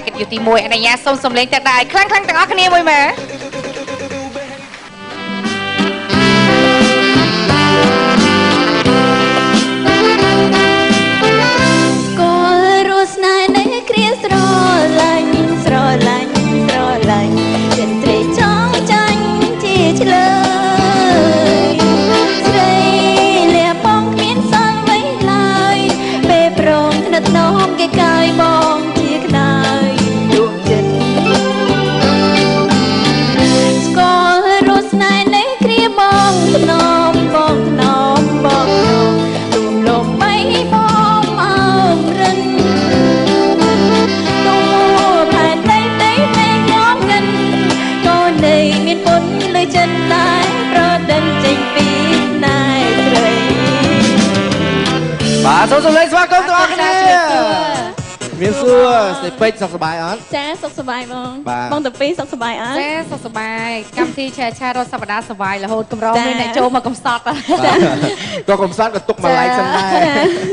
កិត្តិយសទី1អនុញ្ញាតសូមសំឡេងតែដែរខ្លាំងខ្លាំងទាំងអស់គ្នាមួយមើលស្គាល់រស់ស្នេហ៍នៃគ្រាស្រឡាញ់ស្រឡាញ់ស្រឡាញ់ចិនត្រីចង់ចាញ់ជាឆ្លើយស្រីលះបងគ្មានសល់អ្វីឡើយពេលព្រមថ្នាក់ថ្នមគេកាយបងជាខ្នើយដួងចិត្តស្គាល់រស់ស្នេហ៍នៃគ្រាបងថ្នមបងថ្នមបងថ្នមរួមលំបីបងអើមរិនទូផែនដីផ្ទៃមេឃងំងិនក៏នៅមានពុនលើចិនតែប្រដិនចេញពីណែស្រីបាទសូមសម្លេងស្វាគមន៍ទាំងអស់គ្នាមានសួរស្រីពេជ្រសុខសប្បាយអត់ចាសុខសប្បាយបងបងតាពីសុខសប្បាយអត់ចាសុខសប្បាយកម្មវិធីឆែឆារាល់សប្តាហ៍សប្បាយរហូតកម្រមានអ្នកចូលមកកំសត់ក៏កំសត់ក៏ទុកមួយឡែកសិនដែរ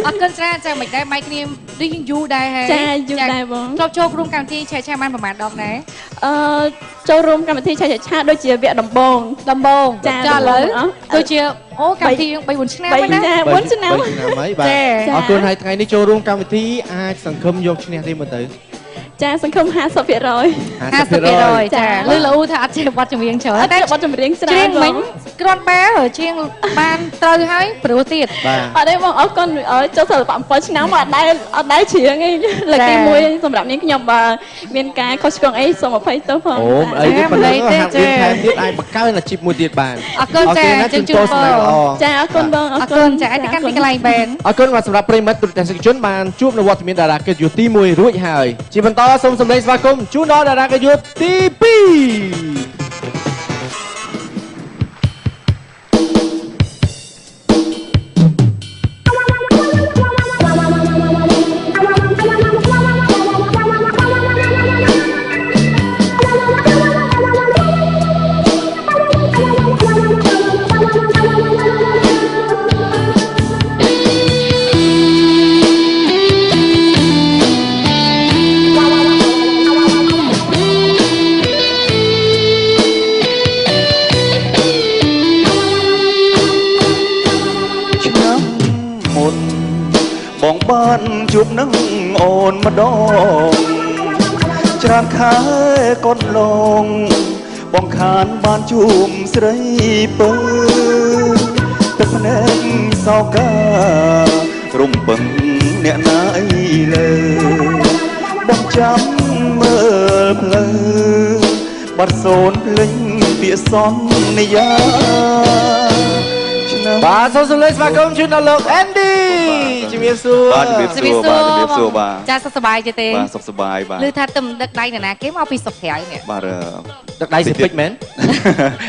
អរគុណច្រើនចាមិនដែរម៉ៃគ្នាដូចយើងយូរដែរហើយចាយូរដែរបងធ្លាប់ចូលរួមកម្មវិធីឆែឆាបានប្រហែលដងដែរចូលរួមកម្មវិធីឆែឆាដូចជាវគ្គដំបូងចាឥឡូវដូចជាអូកម្មវិធីយើង3 4ឆ្នាំហើយណា4ឆ្នាំហើយបាទអរគុណហើយថ្ងៃនេះចូលរួមកម្មវិធីអាចសង្ឃឹមយកឈ្នះទេមើលទៅចាសង្ឃឹម50% 50%ចាលឺលូថាអត់ចេះបទចម្រៀងច្រើនតែបទចម្រៀងច្រើនមិញគ្រាន់បើជាងបានត្រូវហើយព្រោះទៀតអត់ទេបងអរគុណចូលសិល្បៈ7ឆ្នាំអត់ដែរច្រៀងឯងលើកទី1សម្រាប់នាងខ្ញុំបើមានការខុសឆ្គងអីសូមអភ័យទោសផងអូអីទេប៉ុណ្ណឹងហាក់មានថែមទៀតអាចបង្កើនអាជីពមួយទៀតបានអរគុណចាជូនពរចាអរគុណបងអរគុណចាឲ្យទៅកាន់ទីកន្លែងបែនអរគុណបាទសម្រាប់ប្រិយមិត្តទូរទស្សនិកជនបានជួបនៅវត្តមានតារាកិត្តិយសទី1រួចហើយជាបន្តសូមសម្លេងស្វាគមន៍ជូនដល់តារាកិត្តិយសទី2ជួបនឹងអូនម្ដងច្រើនខែកូនលងបងខានបានជួបស្រីពើទឹកភ្នែកសោការំពឹងអ្នកណាអីលើបងចាំមើលផ្លូវបាត់សូនភ្លេចពាក្យសន្យាបាទសូមសម្លេងស្វាគមន៍ជូនដល់លោក Andy ជំរាបសួរបាទជំរាបសួរបាទជំរាបសួរបាទចាសុខសប្បាយទេបាទសុខសប្បាយបាទឮថាទំដឹកដៃនរណាគេមកពីស្រុកក្រៅនេះបាទដឹកដៃសិពេចមែន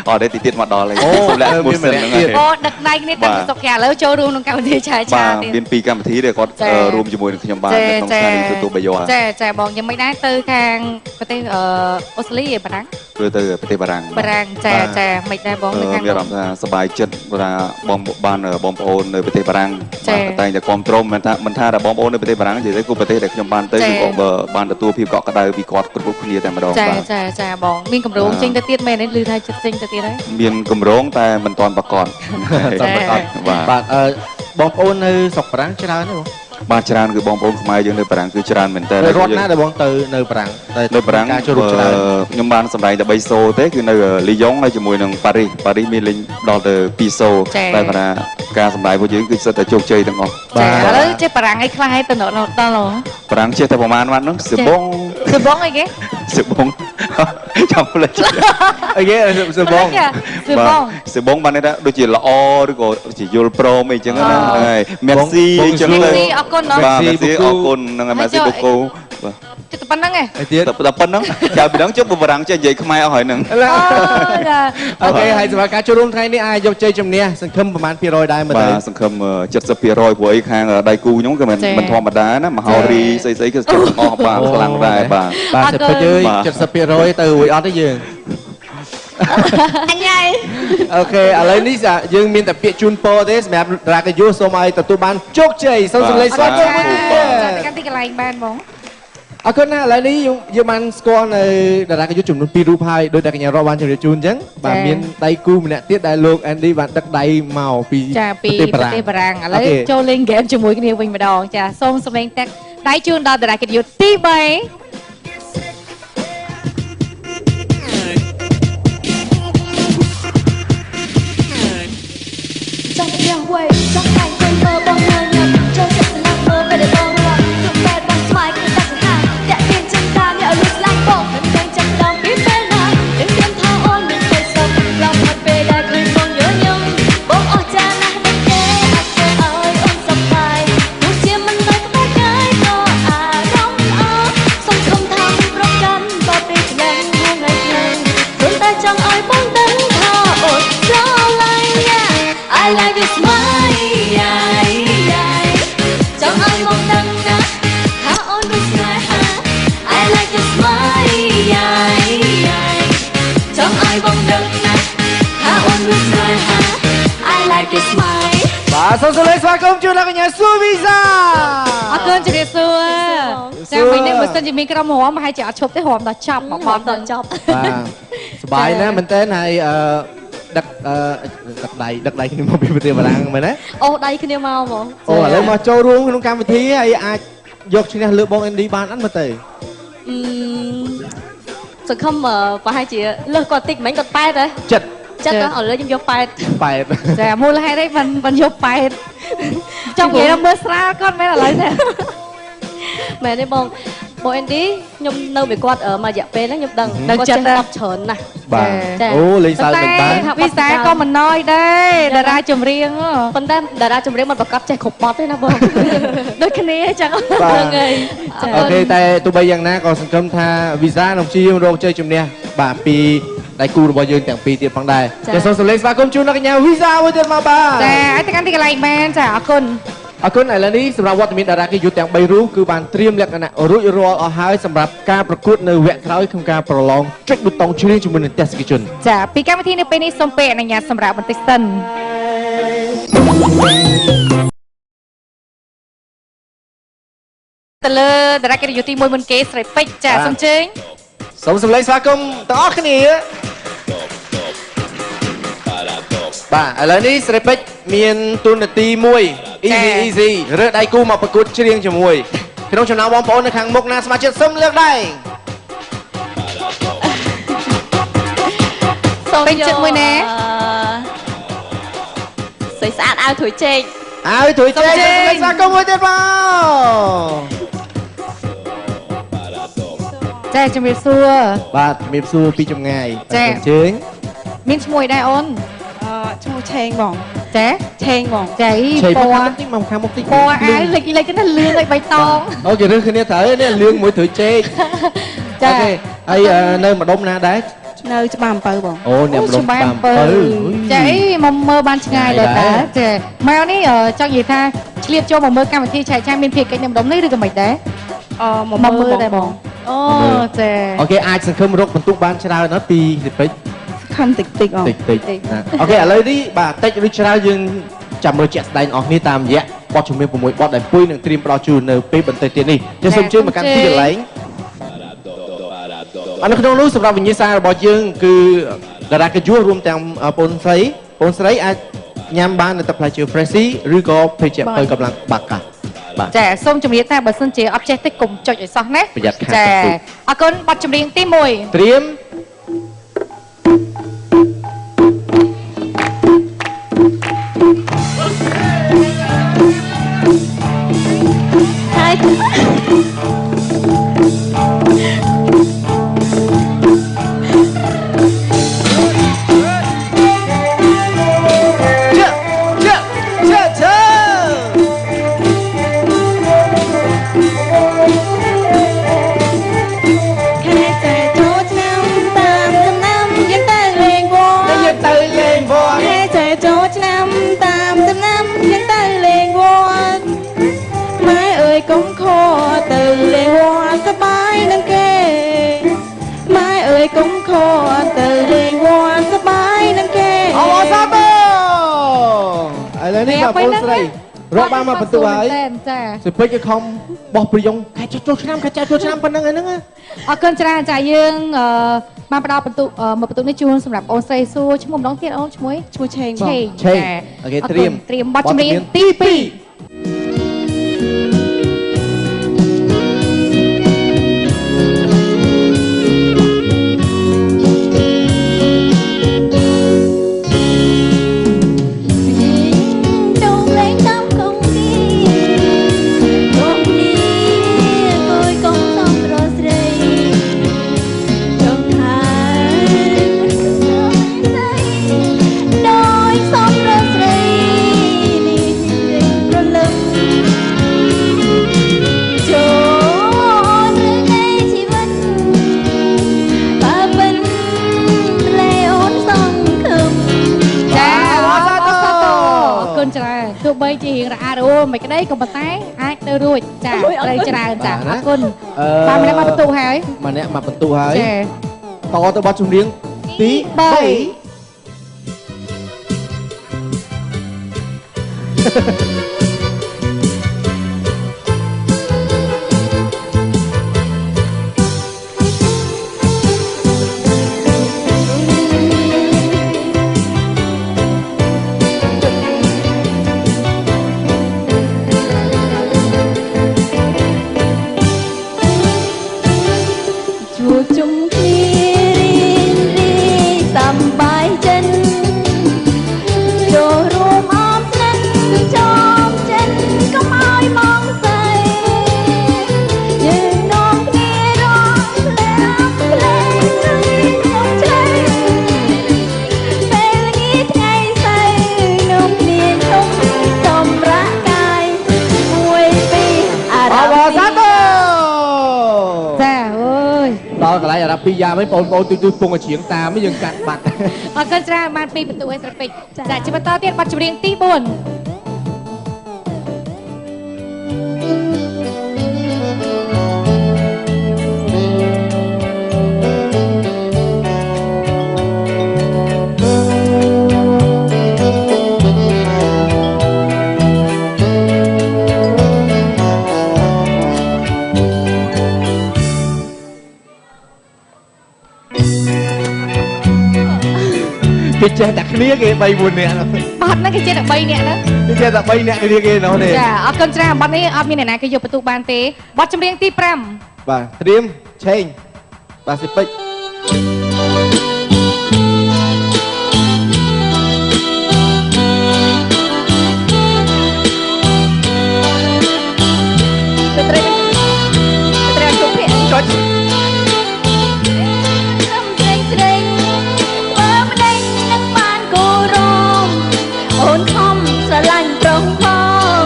អត់ទេទីទៀតមកដល់ហើយសូមលាក់មួយសិនហ្នឹងហើយអូដឹកដៃគ្នាតាំងពីស្រុកក្រៅឥឡូវចូលរួមក្នុងកម្មវិធីឆែឆាទៀតបាទមានពីរកម្មវិធីដែលគាត់រួមជាមួយនឹងខ្ញុំបាទនៅក្នុងស្ថានីយ៍ទទួលបាយ័ចាចាបងយ៉ាងម៉េចដែរទៅខាងប្រទេសអូស្ត្រាលីឯបារាំងទៅប្រទេសបារាំងបារាំងចាចាមិនដែរបងនៅខាងមានអារម្មណ៍ថាសប្បាយចិត្តថាបងបានបងប្អូននៅប្រទេសបារាំងបាទតែងតែគ្រប់គ្រងមិនថាតែបងប្អូននៅប្រទេសបារាំងនិយាយទៅគឺប្រទេសដែលខ្ញុំបានទៅគឺបានទទួលភាពកក់ក្ដៅពីគាត់គ្រប់គ្នាតែម្ដងបាទចាចាចាបងមានកម្រងចេញទៅទៀតមែនទេឮថាចិត្តចេញទៅទៀតហើយមានកម្រងតែមិនទាន់ប្រកាសប្រកាសបាទបងប្អូននៅស្រុកបារាំងច្រើនទេបងបាទច្រើនគឺបងប្អូនខ្មែរយើងនៅបារាំងគឺច្រើនមែនតើរត់ណាដែលបងទៅនៅបារាំងនៅបារាំងការចូលរួមច្រើនខ្ញុំបានសម្ដែងតែ3សូទេគឺនៅលីយ៉ុងហើយជាមួយនឹងប៉ារីសប៉ារីសមានលេងដល់ទៅ2សូតែបារាការសម្ដែងពួកយើងគឺសិតតែជោគជ័យទាំងអស់បាទឥឡូវចេះបារាំងអីខ្លះហើយទៅដល់បារាំងចេះតែប្រហែលម៉ាត់ហ្នឹងសបងសបងអីគេសបងចាំផ្លេចអីគេសបងសបងសបងបានន័យថាដូចជាល្អឬក៏ជាយល់ព្រមអីចឹងណាហ្នឹងហើយ Merci អីចឹងទៅ Merci អរគុណបាទ Merci អរគុណហ្នឹងហើយ Merci beaucoup បាទ ចិត្តប៉ុណ្្នឹងឯង ទៀត តែប៉ុណ្្នឹងក្រៅពីហ្នឹងជុំបារាំងចេះនិយាយខ្មែរអស់ហើយហ្នឹង អូខេហើយសម្រាប់ការចូលរួមថ្ងៃនេះអាចយកជ័យជំនះសង្ឃឹមប្រហែល200ដែរមើលទៅបាទសង្ឃឹម70%ព្រោះអីខាងដៃគូខ្ញុំក៏មិនធម្មតាណាមហោរីស្អីស្អីគឺចិត្តទាំងអស់បាទខ្លាំងដែរបាទ បាទសិពេចអើយ70%ទៅរួចអត់ទេយើង អញហើយ អូខេឥឡូវនេះយើងមានតែពាក្យជូនពរទេសម្រាប់រាកយុសូមឲ្យទទួលបានជោគជ័យសូមសម្លេងស្វាគមន៍មួយទៀត ចាទៅកាន់ទីកន្លែងបានហ្មង អរគុណណាស់ឥឡូវនេះយើងបានស្គាល់នៅតារាកិត្តិយសចំនួន2រូបហើយដោយតែកញ្ញារកបានជម្រាបជូនអញ្ចឹងបាទមានដៃគូម្នាក់ទៀតដែលលោក Andy បានដឹកដៃមកពីប្រទេសបារាំងឥឡូវចូលលេងហ្គេមជាមួយគ្នាវិញម្ដងចាសូមសម្លេងទឹកដៃជូនដល់តារាកិត្តិយសទី3ចង់ផ្ទះវៃចង់តែងទៅមើលបងញញឹមចូលចិត្តស្លាប់មើលពេលដែលបងរត់ទុកបែបបងស្វាយគឺតែសង្ហាតាក់ទាញចិនតាអ្នកឲ្យលួចស្លាញ់បងមិនដឹងចាប់ដល់ពីពេលណាដឹងទៀមថាអូនមិនទៅសុខឡំហើយពេលដែលឃើញបងញញឹមបងអស់ចាណាស់ដឹងទេអត់ធ្វើឲ្យអូនសប្បាយទោះជាមិននៅក្បែរកាយក៏អារម្មណ៍ល្អសុំខំថាមិនប្រកាន់បើពេលឆ្លងថ្ងៃថ្ងៃព្រោះតែចង់ឲ្យបងដឹងថាអូនស្រឡាញ់ I like your smile ចង់ឲ្យបងដឹងណាស់ថាអូនមានស្នេហា I like your smile ចង់ឲ្យបងដឹងណាស់ថាអូនមានស្នេហា I like your smile បាទសូមសម្លេងស្វាគមន៍ជូនដល់កញ្ញាស៊ូវីសាអរគុណជម្រាបសួរចាមិញនេះបើសិនជាមានក្រុមរំប្រហែលជាអត់ឈប់ទេរំដល់ចប់មកបងដល់ចប់បាទសប្បាយណាស់មែនតើហើយដឹកដឹកដៃគ្នាមកពីប្រទេសបារាំងមែនទេអូដៃគ្នាមកហ្មងអូឥឡូវមកចូលរួមក្នុងកម្មវិធីហើយអាចយកឈ្នះលើបង Andy បានអត់មើលទៅសង្ឃឹមប្រហែលជាលើសគាត់តិចមិញគាត់8ហ៎ចិត្តឥឡូវខ្ញុំយក8 8ចាមូលហេតុអីមិនយក8ចង់និយាយថាមើលស្រាលគាត់មែនឥឡូវនេះមែនទេបងបង Andy ខ្ញុំនៅមួយគាត់មួយរយៈពេលហ្នឹងខ្ញុំដឹងគាត់ចេះតបច្រើនណាស់បាទអូលេងសើចមិនបានវិសាក៏មិនណយដែរតារាចម្រៀងប៉ុន្តែតារាចម្រៀងមិនប្រកាសចេះគ្រប់បទទេណាបងដូចគ្នាអញ្ចឹងហ្នឹងហើយអូខេតែទោះបីយ៉ាងណាក៏សង្ឃឹមថាវិសានឹងព្យាយាមរកជ័យជំនះបាទពីដៃគូរបស់យើងទាំងពីរទៀតផងដែរចាសូមសម្លេងស្វាគមន៍ជូនដល់កញ្ញាវិសាមួយទៀតមកបាទចាឲ្យទៅកាន់ទីកន្លែងបានចាអរគុណអរគុណឥឡូវនេះសម្រាប់វត្តមានតារាកិត្តិយសទាំង3រូបគឺបានត្រៀមលក្ខណៈរួចរាល់អស់ហើយសម្រាប់ការប្រកួតនៅវគ្គក្រោយក្នុងការប្រឡងចុចប៊ូតុងច្រៀងជាមួយនឹងទស្សនិកជនចាពីកម្មវិធីនៅពេលនេះសូមពេលអនុញ្ញាតសម្រាប់បន្តិចសិនទៅលើតារាកិត្តិយសទី1មុនគេស្រីពេជ្រចាសូមអញ្ជើញសូមសម្លេងស្វាគមន៍ទាំងអស់គ្នាបាទឥឡូវនេះស្រីពេជ្រមានទូនាទីមួយ easy easy រើសដៃគូមកប្រកួតច្រៀងជាមួយក្នុងចំណោមបងប្អូននៅខាងមុខណាសមាជិកសូមលើកដៃពេញចិត្តមួយណាស្អីស្អាតអាវត្រួយចេកអាវត្រួយចេកស្វាគមន៍មួយទៀតបងចាជំរាបសួរបាទជំរាបសួរពីចម្ងាយអញ្ជើញមានឈ្មោះអីដែរអូនឈ្មោះឆេងបងចាឆេងបងចាពណ៌តិចមកខាងមុខតិចពណ៌អាវលេចលេចទៅលឿងឲ្យបៃតងអូគេរើសគ្នាត្រូវនេះលឿងមួយត្រួយចេកចាអូខេហើយនៅម្ដុំណាដែរនៅច្បារអំពៅបងអូអ្នកម្ដុំច្បារអំពៅចាអីមកមើលបានឆ្ងាយដែរតាចាមកនេះចង់និយាយថាឆ្លៀតចូលមកមើលកម្មវិធីឆែកឆាយមានភាគកិច្ចនៅម្ដុំនេះឬក៏មិនដែរមកមើលដែរបងអូចាអូខេអាចសង្ឃឹមរកបន្ទុកបានច្រើនណាស់ពីសិពេជ្រខំតិចតិចតិចតិចអូខេឥឡូវនេះបាទតិចឬច្រើនយើងចាំមើលជាក់ស្ដែងអស់គ្នាតាមរយៈបទជំនាញ6បទដែលពុយនឹងត្រៀមផ្ដល់ជូននៅពេលបន្តិចទៀតនេះចាសូមជឿមកកាន់ទីកន្លែងអនុក្នុងនោះសម្រាប់វិញ្ញាសារបស់យើងគឺតារាកិត្តិយសរួមទាំងបងស្រីបងស្រីអាចញ៉ាំបាននៅទឹកផ្លែឈើ Freshie ឬក៏ភេសជ្ជៈបើកម្លាំងបាកាចាសូមជម្រាបថាបើសិនជាអត់ចេះតិចកុំចុចឲ្យសោះណាប្រយ័ត្នខាតចាអរគុណបទចម្រៀងទី1ត្រៀមហើយកុំខទៅលេងវត្តសបាយនឹងគេម៉ែអើយកុំខទៅលេងវត្តសបាយនឹងគេអរសាទរឥឡូវនេះបងប្អូនស្រីរកបានមកបន្ទុកហើយចាសុពេជ្រគេខំ បោះប្រយងខែចូលឆ្នាំខែចូលឆ្នាំប៉ុណ្្នឹងហ្នឹង អរគុណច្រើនចាយើងបានផ្ដល់បន្ទុកមកបន្ទុកនេះជូនសម្រាប់អូនស្រីសួរឈ្មោះម្ដងទៀតអូនឈ្មោះ ឈ្មោះឆេងបង ឆេងអូខេត្រៀម ត្រៀមបទចម្រៀងទី2 បីជារៀងរអាក់រអួលមិនក្តីក៏ប៉ុន្តែអាចទៅរួចចាត្រូវច្រើនចាអរគុណបាទម្នាក់មកបន្ទុកហើយ ម្នាក់មកបន្ទុកហើយចាតទៅបទចម្រៀងទី3 ដល់កន្លែងអារ៉ាពីយ៉ាវិញបងប្អូនទូទូពងឲ្យច្រៀងតាមយើងកាត់បាត់ អរគុណច្រើនបានពីបន្ទុកឲ្យស្រពេចចាជាបន្តទៀតបទចម្រៀងទី4 គេចេះតែគ្នាគេ3 4នាក់ បាត់ហ្នឹងគេចេះតែ3នាក់ហ្នឹង គេចេះតែ3នាក់គ្នាគេនោះទេ ចាអរគុណច្រើនបាត់នេះអត់មានអ្នកណាគេយកបន្ទុកបានទេបទចម្រៀងទី5 បាទត្រៀមឆេងបាទសិពេច ទៅត្រីទៅត្រីជុំភ័ក្រ ចុច អូនខំស្រឡាញ់ប្រុងបង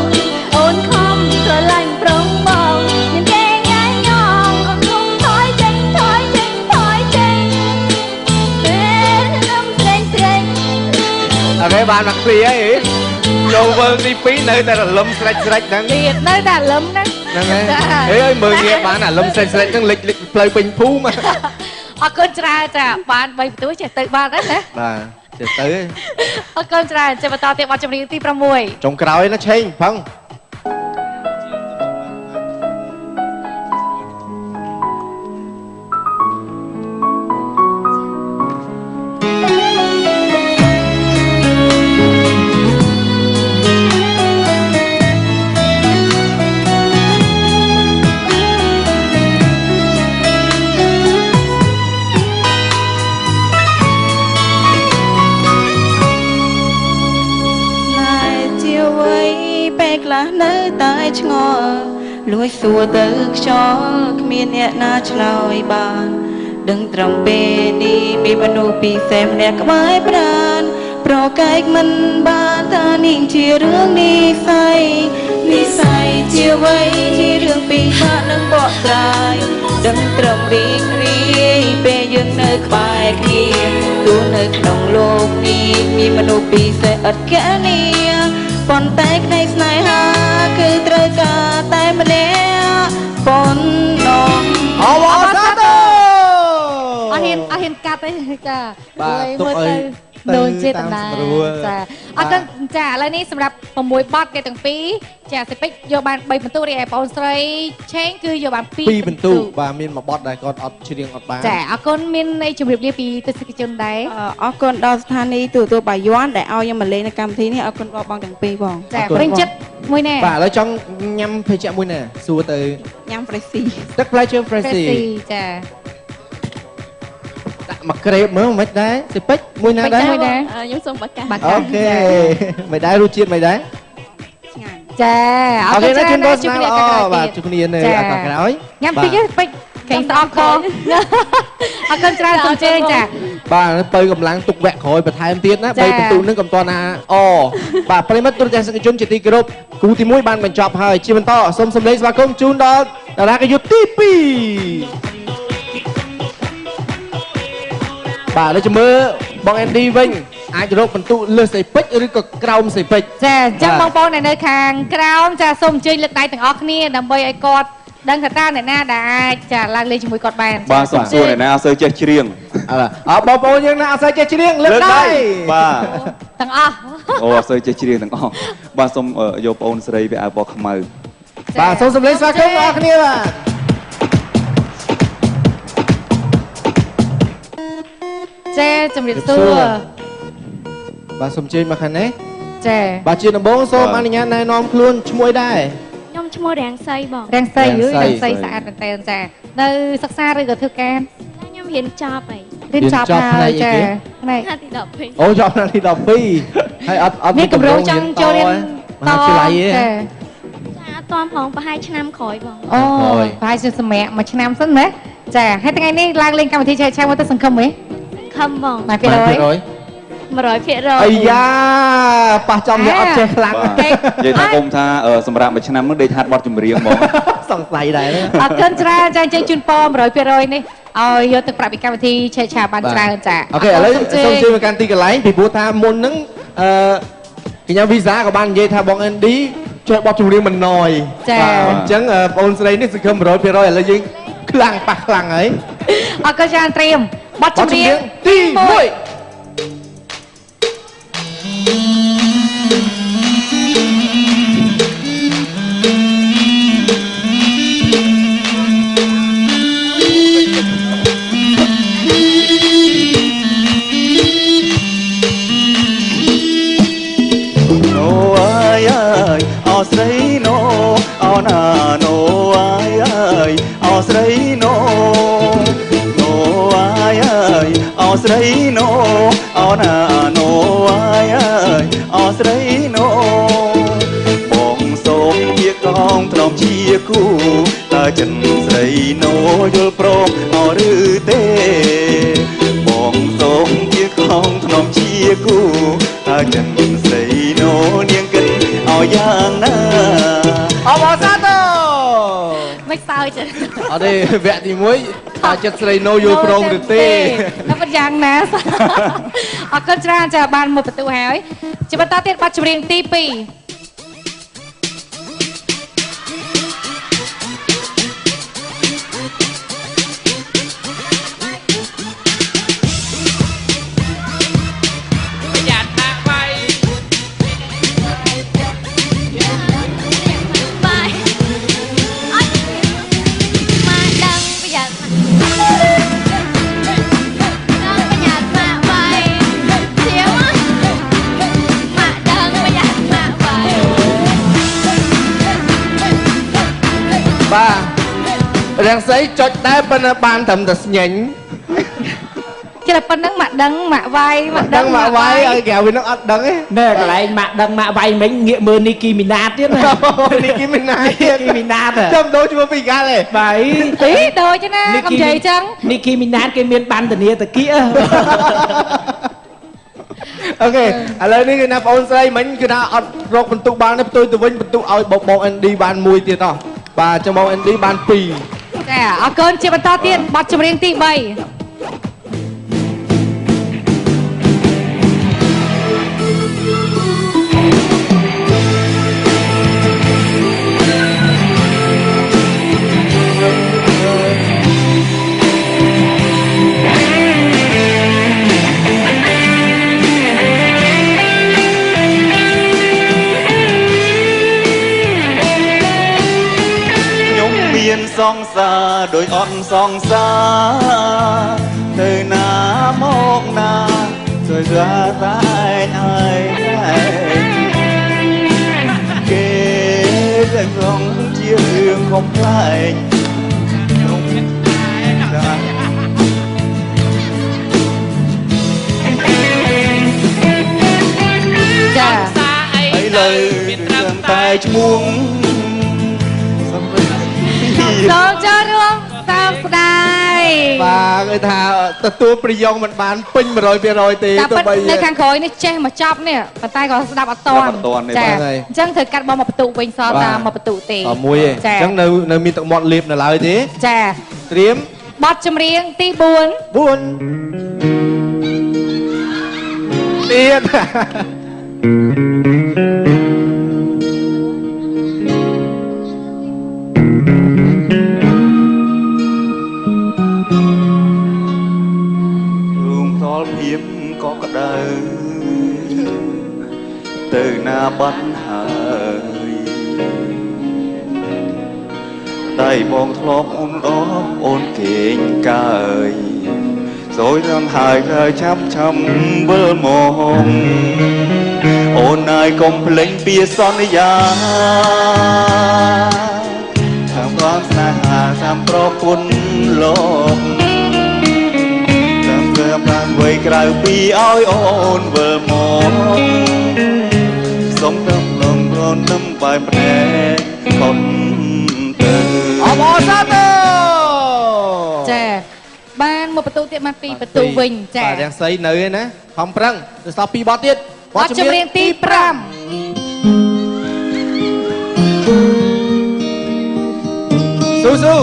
អូនខំស្រឡាញ់ប្រុងបងមានគេញ៉ៃញងអូនខំថយចេញថយចេញថយចេញពេលខ្ញុំស្រេងស្រេង អូខេបានមកឃ្លីហើយចូលវើងទី2នៅតែរលឹមស្រេចស្រេចហ្នឹង ទៀតនៅតែរលឹមហ្នឹង ហ្នឹងហើយហេមើលងាយបានអាលឹមស្រេចស្រេចហ្នឹងលិចលិចផ្លូវពេញភូមិ អរគុណច្រើនចាបាន3បន្ទូចេះទៅបានហើយណា បាទចេះទៅ អរគុណច្រើនចេះបន្តទៀតបទចម្រៀងទី6 ចុងក្រោយណាឆេងផង ឆ្ងល់លួចសួរទៅខ្យល់គ្មានអ្នកណាឆ្លើយបានដឹងត្រឹមពេលនេះមានមនុស្សពិសេសម្នាក់ក្បែរប្រានប្រកែកមិនបានថានេះជារឿងនិស័យនិស័យជាអ្វីជារឿងពិបាកនឹងបកស្រាយដឹងត្រឹមរីករាយពេលយើងនៅក្បែរគ្នាទោះនៅក្នុងលោកនេះមានមនុស្សពិសេសឥតគណនាប៉ុន្តែក្តីស្នេហាគឺត្រូវការតែម្នាក់ប៉ុណ្ណោះ អវសាទរ អត់ហ៊ានអត់ហ៊ានកាត់ទេចា បាទទុកឲ្យ ដូចចេតនាចា អរគុណចាឥឡូវនេះសម្រាប់6បទគេទាំងពីរចាសេពេចយកបាន3ពិន្ទុរីឯបងស្រីឆេងគឺយកបាន2ពិន្ទុបាទមានមួយបទដែលគាត់អត់ច្រៀងអត់បានចាអរគុណមានន័យជម្រាបលាពីទស្សនិកជនដែរអរគុណដល់ស្ថានីយ៍ទូរទស្សន៍បាយ័នដែលឲ្យខ្ញុំមកលេងនៅកម្មវិធីនេះអរគុណបងទាំងពីរបងចាប្រិញ្ចិត្តមួយណាបាទឥឡូវចង់ញ៉ាំភេសជ្ជៈមួយណាសួរទៅញ៉ាំ Freshie ទឹកផ្លែឈើ Freshie ចាដាក់មកក្រេបមើលមិនដែរសេពេចមួយណាដែរខ្ញុំសូមបាកាអូខេមិនដែររសជាតិមិនដែរឆ្ងាញ់ចាអរគុណច្រើនណាស់ជួបគ្នាបាទជួបគ្នានៅឱកាសក្រោយញ៉ាំតិចពេចកេងស្អប់កអរគុណច្រើនសូមជើញចាបាទបើកម្លាំងទុកវគ្គក្រោយបន្ថែមទៀតណា3ពិន្ទុនឹងកំតណាអបាទប្រិមិត្តទូរទស្សនិកជនជាទីគោរពគូទី1បានបញ្ចប់ហើយជាបន្តសូមសម្លេងស្វាគមន៍ជូនដល់តារាកយុទ្ធទី2បាទឥឡូវជំរឿបងអេនឌីវិញអាចរកពិន្ទុលើសស្អីពេចឬក៏ក្រោមស្អីពេចចាអញ្ចឹងបងប្អូននៅខាងក្រោមចាសូមអញ្ជើញលើកដៃទាំងអស់គ្នាដើម្បីឲ្យគាត់ដឹងថាតើអ្នកណាដែលអាចចាឡើងលេងជាមួយគាត់បានបាទសូមសួរអ្នកណាអត់សូវចេះច្រៀងអើបងប្អូនយើងណាអត់សូវចេះច្រៀងលើកដៃបាទទាំងអស់អូអត់សូវចេះច្រៀងទាំងអស់បាទសូមយកបងអូនស្រីវាអាវពណ៌ខ្មៅបាទសូមសម្លេងស្វាគមន៍ដល់គ្នាបាទចាជំរាបសួរបាទសូមជើញមកខាងនេះចាបាទជាដំបូងសូមអនុញ្ញាតណែនាំខ្លួនឈ្មោះដែរខ្ញុំឈ្មោះរាំងសីបងរាំងសីយរាំងសីស្អាតមែនតើចានៅសិក្សាឬក៏ធ្វើការខ្ញុំរៀនចប់ហើយរៀនចប់ហើយចាផ្នែកទី12អូចប់ថ្នាក់ទី12ហើយអត់អត់មានកម្រងចង់ចូលរៀនមហាវិទ្យាល័យទេចាចាអត់តាន់ផងប្រហែលឆ្នាំក្រោយបងអូប្រហែលជាសម្រាប់មួយឆ្នាំសិនណាចាហើយថ្ងៃនេះឡើងលេងកម្មវិធីឆែកឆាមកទៅសង្ឃឹមហ៎សង្ឃឹមបង100% 100% អាយ៉ាប៉ះចំយកអត់ចេះខ្លាំងនិយាយថាគុំថាសម្រាប់មួយឆ្នាំនោះដេកហាត់បត់ចម្រៀងហ្មងសង្ស័យដែរអរគុណច្រើនចាអញ្ចឹងជូនពរ100%នេះឲ្យយកទឹកប្រាក់ពីកម្មវិធីឆែកឆាបានច្រើនចាអូខេឥឡូវសូមជួយមកកាន់ទីកន្លែងពីព្រោះថាមុនហ្នឹងអឺកញ្ញាវីសាក៏បាននិយាយថាបងអេនឌីចេះបត់ចម្រៀងមិនណយបាទអញ្ចឹងបងស្រីនេះសង្ឃឹម100%ឥឡូវយើងខ្លាំងប៉ះខ្លាំងហើយអរគុណច្រើនត្រៀមបត់ចម្រៀងទី1អូអាយអើយអស្រីណូអូណាណូអាយអើយអស្រីណូណូអាយអើយអស្រីណូអូណាណូអាយអើយអស្រីណូបងសូមជាកងធ្នមជាគូតើចិនស្រីណូយល់ព្រមអឬទេបងសូមជាកងធ្នមជាគូតើចិនស្រីណូនាងគិតឲ្យយ៉ាងណាអបអរសាទរមិនសើចអត់ទេវគ្គទី1តើចិត្តស្រីណូយល់ព្រមឬទេតែប៉ុន្យ៉ាងណាអរគុណច្រើនចាបានមួយបន្ទុហើយជាបន្តទៀតបទចម្រៀងទី2 បាទរាំងសីចុចដែរប៉ុន្តែបានត្រឹមតែស្ញែង ចេះតែប៉ុណ្្នឹងម៉ាក់ដឹងម៉ាក់វាយម៉ាក់ដឹងម៉ាក់វាយឲ្យគេវិញនឹងអត់ដឹងទេណែកន្លែងម៉ាក់ដឹងម៉ាក់វាយមិញងាកមើលនីគីមីណាតទៀតណានីគីមីណាទៀតនីគីមីណាតចាំដូរឈ្មោះពីកាលទេបាទអីដូចណាកុំនិយាយចឹងនីគីមីណាតគេមានបានធានាតាគៀអូខេឥឡូវនេះគឺណាបងអូនស្រីមិញគឺថាអត់រកបន្ទុកបានទេផ្ទុយទៅវិញបន្ទុកឲ្យបង ND បានមួយទៀតអស់បាទចាំបង ND បាន2ចាអរគុណជាបន្តទៀតបទចម្រៀងទី3 សាដោយអត់សង្សារទៅណាមកណាជួយស្វាតែឲ្យតែគេតែងងជារឿងខំប្លែកក្នុងចាចាឥឡូវមានត្រឹមតែឈ្មោះសូមចូលរួមតាមស្ដាយបាទគេថាទទួលប្រយោងមិនបានពេញ 100% ទេទោះបីនៅខាងក្រោយនេះចេះមកចប់នេះប៉ុន្តែក៏ស្ដាប់អត់ទាន់ចាអញ្ចឹងត្រូវកាត់បងមកបន្ទុវិញសល់តាមមកបន្ទុទេអត់មួយទេអញ្ចឹងនៅមានទឹកមាត់លេបនៅឡើយទេចាត្រៀមបទចម្រៀងទី4 ទៀតទៅណាបាត់ហើយដៃបងធ្លាប់អូនដបអូនគេងកើយសូយនឹងហើយកើឆាប់ឆាំវិលមកអូនហើយកុំភ្លេចពីសន្យាតាមความស្នេហាតាមប្រពន្ធលោកតាមធ្វើបានវ័យក្រៅពីឲ្យអូនវិលមកសូមទៅលងរននឹមបាយភ្នែកខំទៅអបអរសាទរចាបានមកបន្ទុទៀតមកពីបន្ទុវិញចាបាទយ៉ាងស្អីនៅឯណាខំប្រឹងទៅសល់2បទទៀតបទចម្រៀងទី5ស៊ូស៊ូ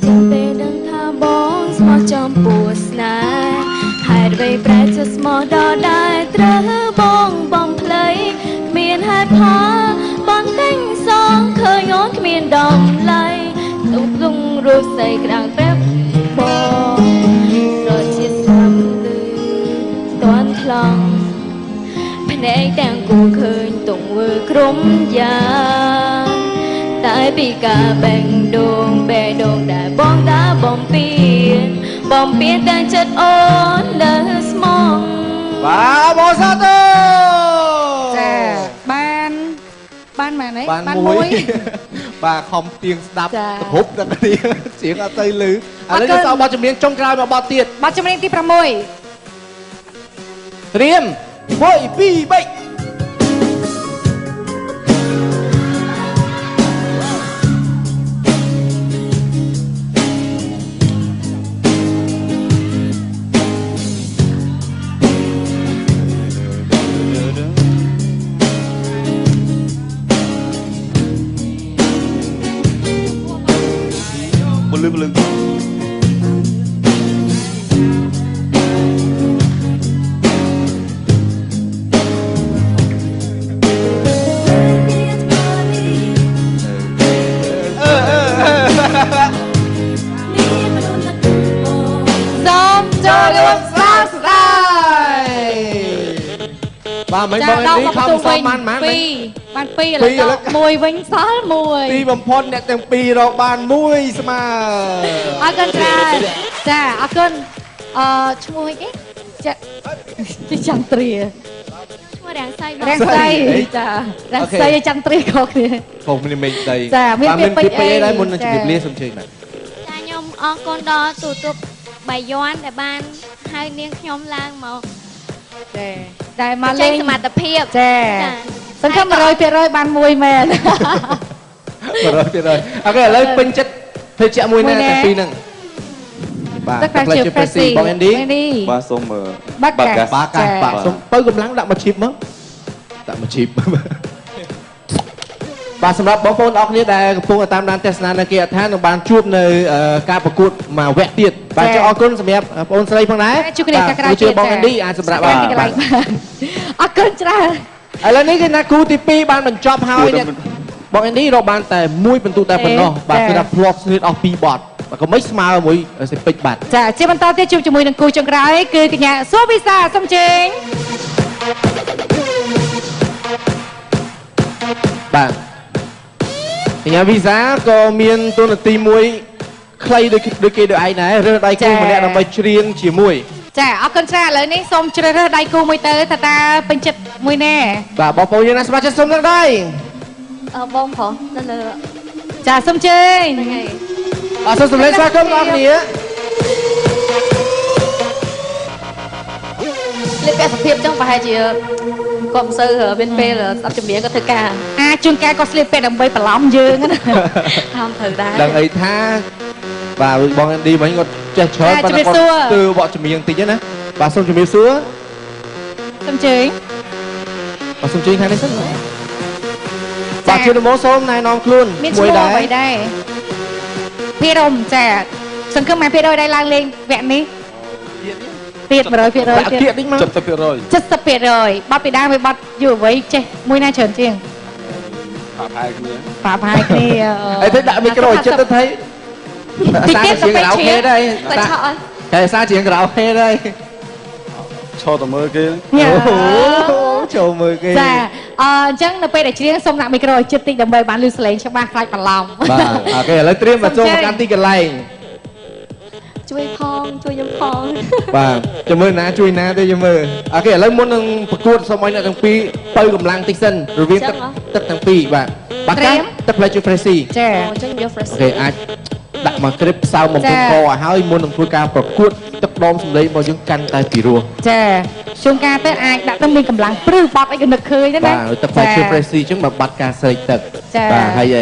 ចាំពេលដឹងថាបងស្មោះចំពោះស្នេហ៍ហេតុអ្វីប្រែជាស្មោះដដែលត្រូវបងបំភ្លៃគ្មានហេតុផលបងតែងសងឃើញអូនគ្មានតម្លៃទុំលងរូបស្អីក្តាំងប្រាប់បងស្រជាស្ដាប់ឮតន់ថ្លង់ភ្នែកទាំងគូឃើញទង្វើក្រុមយ៉ាងតែពីការបែងដងបែដងដែលបងតាបំពៀនទាំងចិត្តអូននៅស្មងបាទបងសាទរចាបានម៉ែនបានមួយបាទខំទៀងស្ដាប់ទៅគ្រប់ដល់គ្នាជាងអត់ទៅលឺឥឡូវយើងសល់បទចម្រៀងចុងក្រោយមួយបទទៀតបទចម្រៀងទី6ត្រៀម1 2 3 បាទមិនបងនេះខំសល់បានបាន2បាន2ឥឡូវដល់1វិញសល់1ទីបំផុតអ្នកទាំងពីររកបាន1ស្មើអរគុណច្រើនចាអរគុណអឺឈ្មោះអីគេចាចន្ទ្រាឈ្មោះរាំងសីរាំងសីចារាំងសីចន្ទ្រាខុសគ្នាខុសគ្នាមិនដីចាមានពាក្យពេចន៍អីដែរមុននឹងជម្រាបលាសូមជើញបាទចាខ្ញុំអរគុណដល់ទូទស្សន៍បាយ័នដែលបានហៅនាងខ្ញុំឡើងមកចាតែមកលេងសមត្ថភាពចាសង្ឃឹម 100% បានមួយមែន 100% អូខេឥឡូវពេញចិត្តភេសជ្ជៈមួយណាទាំងពីរហ្នឹងបាទទឹកផ្លែឈើ Pressy បង Andy បាទសូមបាកាបាកាបាទសូមបើកម្លាំងដាក់មកឈីបមកដាក់មកឈីបបាទសម្រាប់បងប្អូនអរគ្នាដែលកំពុងតាមដានទស្សនានៅគេអដ្ឋាននឹងបានជួបនៅការប្រកួតមួយវគ្គទៀតបាទអរគុណសម្រាប់បងប្អូនស្រីផងដែរជួបគ្នាកាក្រៅទៀតបង Andy អាចសម្រាប់បាទអរគុណច្រើនឥឡូវនេះគឺណាគូទី2បានបញ្ចប់ហើយបង Andy រកបានតែមួយពិន្ទុតែប៉ុណ្ណោះបាទគឺថាផ្លាត់ស្នៀតអស់2បទ កុំមិនស្មើមួយសេពេចបាត់ ចាជាបន្តទៀតជួបជាមួយនឹងគូចុងក្រោយគឺកញ្ញាសួវិសាសូមជើញ បាទកញ្ញាវីសាក៏មានតួនាទីមួយខ្លីដូចដូចគេដូចឯងដែររើសដៃគូម្នាក់ដើម្បីច្រៀងជាមួយ ចាអរគុណច្រើនឥឡូវនេះសូមជ្រើសរើសដៃគូមួយទៅថាតើពេញចិត្តមួយណា បាទបងប្អូនយើងណាស្មារតីសូមលើកដៃ អឺបងប្រុសនៅលើ ចាសូមជើញ ហ្នឹងហើយ អរសូមសម្លេងស្វាគមន៍បងប្អូនគ្នា លេខពាក់សភាពចឹងប្រហែលជាគាត់មិនសូវមានពេលស្ដាប់ចម្រៀងគាត់ធ្វើការ អាចជួនកាលគាត់ស្លៀកពាក់ដើម្បីបន្លំយើងណា តាមត្រូវដែរ ដឹងអីថាបាទបងអេនឌីមិញគាត់ចេះច្រើនប៉ុន្តែគាត់ទើបកចម្រៀងតិចណាបាទសូមជំរាបសួរ សូមជើញ បាទសូមជើញខាងនេះសិនបាទជាដំបូងសូមណែនាំខ្លួន មានឈ្មោះអ្វីដែរភិរមចាសង្ឃឹមមួយភាគរយដែរឡើងលេងវគ្គនេះទៀត100%ទៀត 70% 70%បាត់ពីដើមវាបាត់យុវវ័យចេះមួយណាច្រើនជាង បាក់ផែគ្នា បាក់ផែគ្នា អីទៅដាក់មីក្រូឲ្យចិត្តទៅថៃ តិចទៀតទៅពេលច្រៀង ដែរតែសារច្រៀងក្រៅហេដែរ ឈរទៅមើលគេ អូចូលមើលគេ ចាអញ្ចឹងនៅពេលដែលច្រៀងសូមដាក់មីក្រូឲ្យជិតតិចដើម្បីបានឮសលេងច្បាស់ខ្លាចបន្លំ បាទអូខេឥឡូវត្រៀមមកចូលមកកាន់ទីកន្លែង ជួយផងជួយខ្ញុំផង បាទចាំមើលណាជួយណាទេចាំមើលអូខេឥឡូវមុននឹងប្រកួតសូមឲ្យអ្នកទាំងពីរបើកម្លាំងតិចសិនរវាងទឹកទឹកទាំងពីរបាទបាទទឹកផ្លែជូរ Freshie ចា អញ្ចឹងយក Freshie អូខេអាចដាក់មកគ្រីបសើមបំពេញកឲ្យហើយមុននឹងធ្វើការប្រកួតទឹកដមសម្លេងរបស់យើងកាន់តែពីរោះ ចាជួនកាលទៅអាចដាក់ទៅមានកម្លាំងព្រឺបត់អីក៏នឹកឃើញដែរណា បាទទឹកផ្លែឈើ Freshie អញ្ចឹងមកបាត់ការស្រេកទឹកបាទហើយ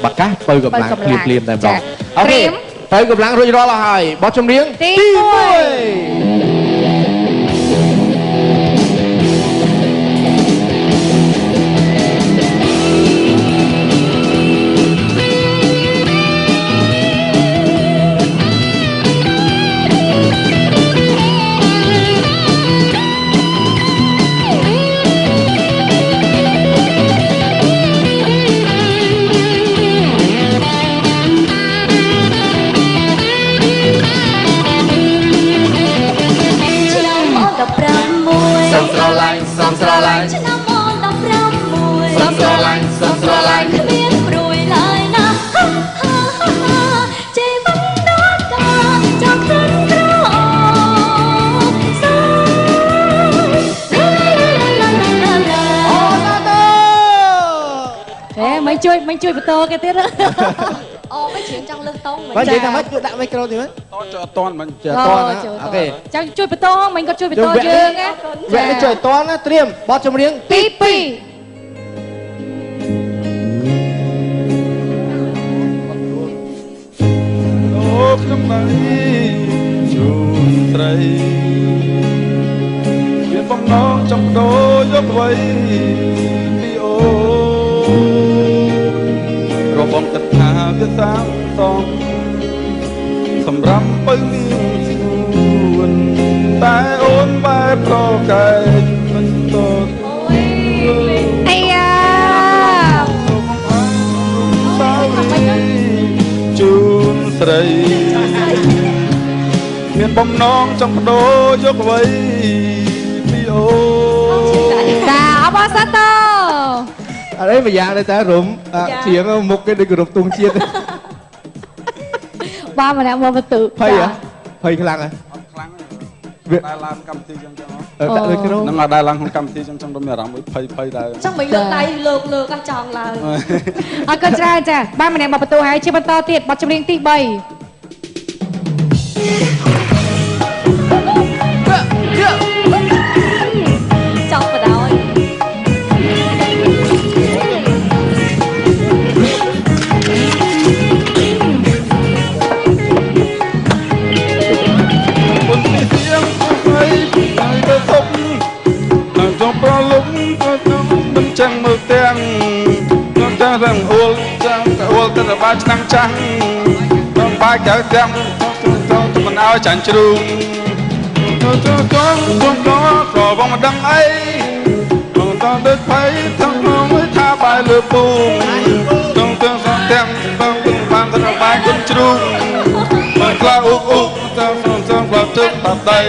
បាកាសបើកម្លាំងភ្លាមភ្លាមតែម្ដងអូខេបើកម្លាំងរួចរាល់អស់ហើយបទចម្រៀងទី1 ឆ្នាំអូន16 សូមស្រឡាញ់សូមស្រឡាញ់ គ្មានព្រួយឡើយណាហាហាហាជីវិតដល់កាចង់ក្រិនក្រអូបសាឡាឡាឡាឡា អូសាទរ ហេមិនជួយមិនជួយបន្តគេទៀត អូមិនច្រៀងចង់លើសតង មិននិយាយថាម៉េចជួយដាក់មីក្រូទីមើល តចូលអត់តន់មិញ ចូលអត់តន់អូខេ ចាំជួយបន្តមិញគាត់ជួយបន្តយើងណា វគ្គនេះជួយតន់ណាត្រៀមបទចម្រៀងទី2 អូខ្ញុំដៃជូនស្រីមានបំណងចង់ដូរយកអ្វីពីអូរបងគិតថាវាសាមសំសម្រាប់បើមានស្ងួនតែអូនបែបប្រកែកមិនតត អាយ៉ា ជូនស្រីមានបំណងចង់បដូរយកអ្វីពីអូ ចាអបអរសាទរ អត់អីមួយយ៉ាងដែរតែរុំជាងមុខគេដូចគោរពទង់ជាតិ បាទម្នាក់មកបន្ទុ ភ័យហ៎ភ័យខ្លាំងហ៎ អត់ខ្លាំងទេដែលឡើងកម្មវិធីចឹងចឹង ដាក់លើក្រុម ហ្នឹងដែលឡើងក្នុងកម្មវិធីចឹងចឹងទៅមានអារម្មណ៍មួយភ័យភ័យដែរ ចង់មិនលើកដៃលើកលើកចង់ឡើង អរគុណច្រើនចាបាទម្នាក់មកបន្ទុហើយជាបន្តទៀតបទចម្រៀងទី3 ចង់បដោយ ពុនទីសៀងហើយហើយទៅសុំតាមចង់ប្រលំក៏ខ្ញុំមិនចាំងមើលទាំងខ្ញុំចាំរងអួលចាំតែអួលទៅរបាឆ្នាំងចាំងខ្ញុំបាយកៅទាំងទៅមិនឲ្យចាញ់ជ្រូងចូលចូលចូលចូលចូលបងមិនដឹងអីបងតដូចភ័យទាំងក្នុងថាបាយលើពូងទាំងទាំងសងទាំងបងបានទៅបាយគុំជ្រូង ខ្លាអ៊ុកអ៊ុកចាំចាំផ្លាប់ទឹកបាត់ដៃ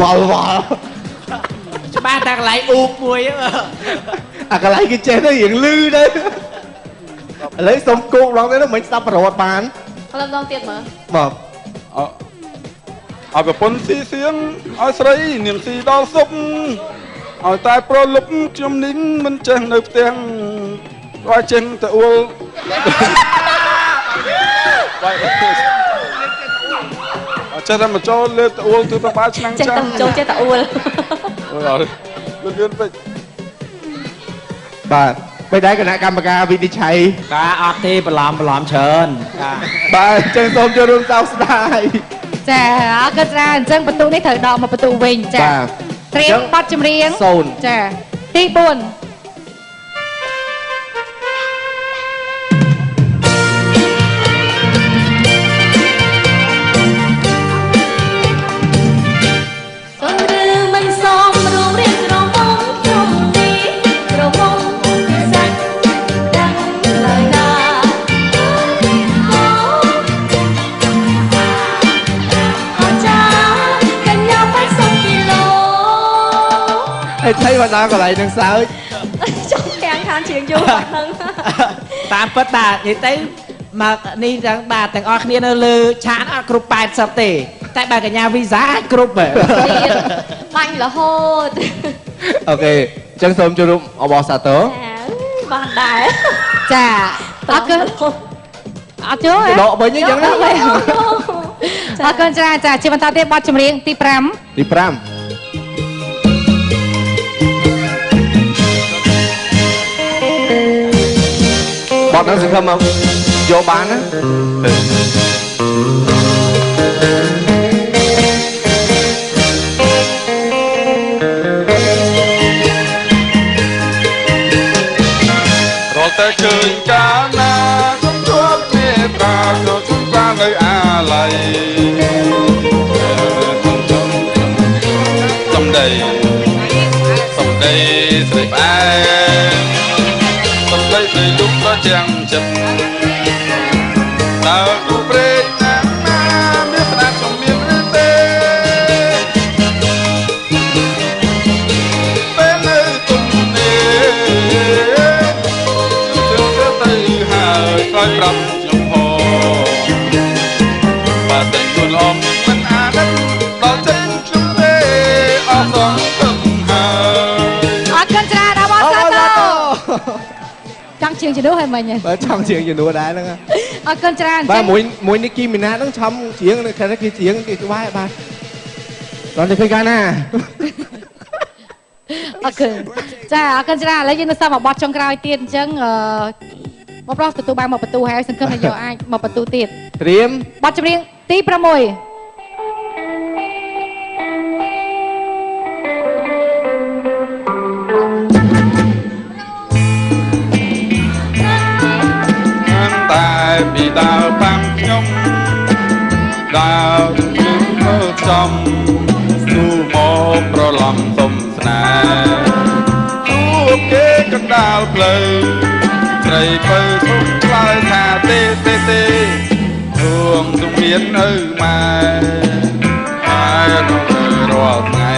វល់វល់ច្បាស់តែកន្លែងអ៊ូកមួយអាកន្លែងគេចេះទៅរៀងលឺទៅឥឡូវសុំគោកម្ដងទៀតមិនស្ដាប់ប្រវត្តិបានម្ដងទៀតមើលបាទឲ្យប្រពន្ធស៊ីសៀងឲ្យស្រីនាងស៊ីដល់សុកឲ្យតែប្រលប់ខ្ញុំនេះមិនចេះនៅផ្ទះឲ្យចេះទៅអួលចេះតែមកចូលលើទៅអួលទៅបាឆ្នាំងចេះតែចូលចេះតែអួលអូយលឿនពេកបាទពេលដែរគណៈកម្មការវិនិច្ឆ័យបាទអត់ទេបន្លំច្រើនបាទអញ្ចឹងសូមចូលរួមសោកស្ដាយចាអរគុណច្រើនអញ្ចឹងបន្ទុកនេះត្រូវដកមកបន្ទុកវិញចាត្រៀមបទចម្រៀងចាទី4 ថៃមកដល់កន្លែងនឹងសើចចង់ទាំងខាងជាងយូរហ្នឹងតាមពិតបាទនិយាយទៅមកនេះទាំងបាទទាំងអស់គ្នានៅលើឆាកអត់គ្រប់80ទេតែបើកញ្ញាវីសាអាចគ្រប់បាញ់រហូតអូខេអញ្ចឹងសូមចូលរួមអបអរសាទរបានដែរចាអរគុណអត់ចូលដកវិញអញ្ចឹងណាអរគុណច្រើនចាជាបន្តទៀតបទចម្រៀងទី5ទី5បទហ្នឹងសង្ឃឹមមកយកបានណារាល់តែឃើញកាលណាខ្ញុំជាប់មេត្តាក៏ខ្ញុំបាននៅអាល័យសំដីសំដីស្រីផ្អែមសំដីស្រីលុកប្រចាំចិត្តតើគូព្រេងណាស់ណាមានស្ដាប់ខ្ញុំមានឬទេពេលនៅទុំនេះជឿទៅហើយក្រោយប្រាប់ខ្ញុំផងបើតែខ្លួនអមមិនអាណិតដល់ចិត្តខ្ញុំទេអស់សង្ឃឹមហើយអរគុណច្រើនអបអរសាទរចង់ជាងជំនួសហើយមិញបាទចង់ជាងជំនួសដែរហ្នឹងអរគុណច្រើនបាទមួយនេះគីមីណាហ្នឹងឆំជាងគេជាងគេក្បែរបាទដល់ទៅឃើញកាលណាអរគុណចាអរគុណច្រើនឥឡូវយើងនៅសល់មួយបទចុងក្រោយទៀតអញ្ចឹងបងប្រុសទទួលបានមកបន្ទូហើយសង្ឃឹមថាយកអាចមកបន្ទូទៀតត្រៀមបទចម្រៀងទី6តែពីដើមតាមខ្ញុំដើរខ្ញុំមើលចំទូមកប្រឡំសុំស្នេហ៍ជួបគេកណ្ដាលផ្លូវស្រីពៅសុំឆ្លើយថាទេទេទេទួងសុំមាននៅម៉ែហើយនៅរាល់ថ្ងៃ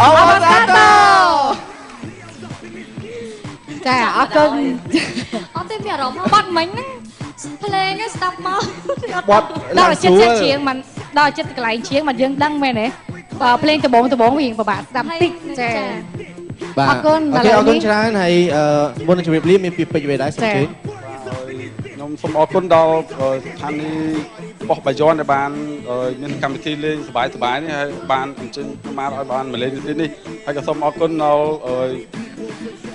អរសាទរចាអរគុណអត់ទេមានអារម្មណ៍បត់មិញហ្នឹងភ្លេងស្ដាប់មកបត់ដល់ចិត្តចិត្តជាងមិនដល់ចិត្តកន្លែងជាងមិនយើងដឹងមែនទេបើភ្លេងដបងវាពិបាកស្ដាប់តិចចាបាទអរគុណអូខេអរគុណច្រើនហើយមុននឹងជម្រាបលាមានពាក្យពេចន៍អ្វីដែរសូមអញ្ជើញខ្ញុំសូមអរគុណដល់ស្ថានីយ៍ប៉ុស្តិ៍បាយ័នដែលបានមានកម្មវិធីលេងសប្បាយៗនេះហើយបានអញ្ជើញខ្ញុំមកឲ្យបានមកលេងទីនេះហើយក៏សូមអរគុណដល់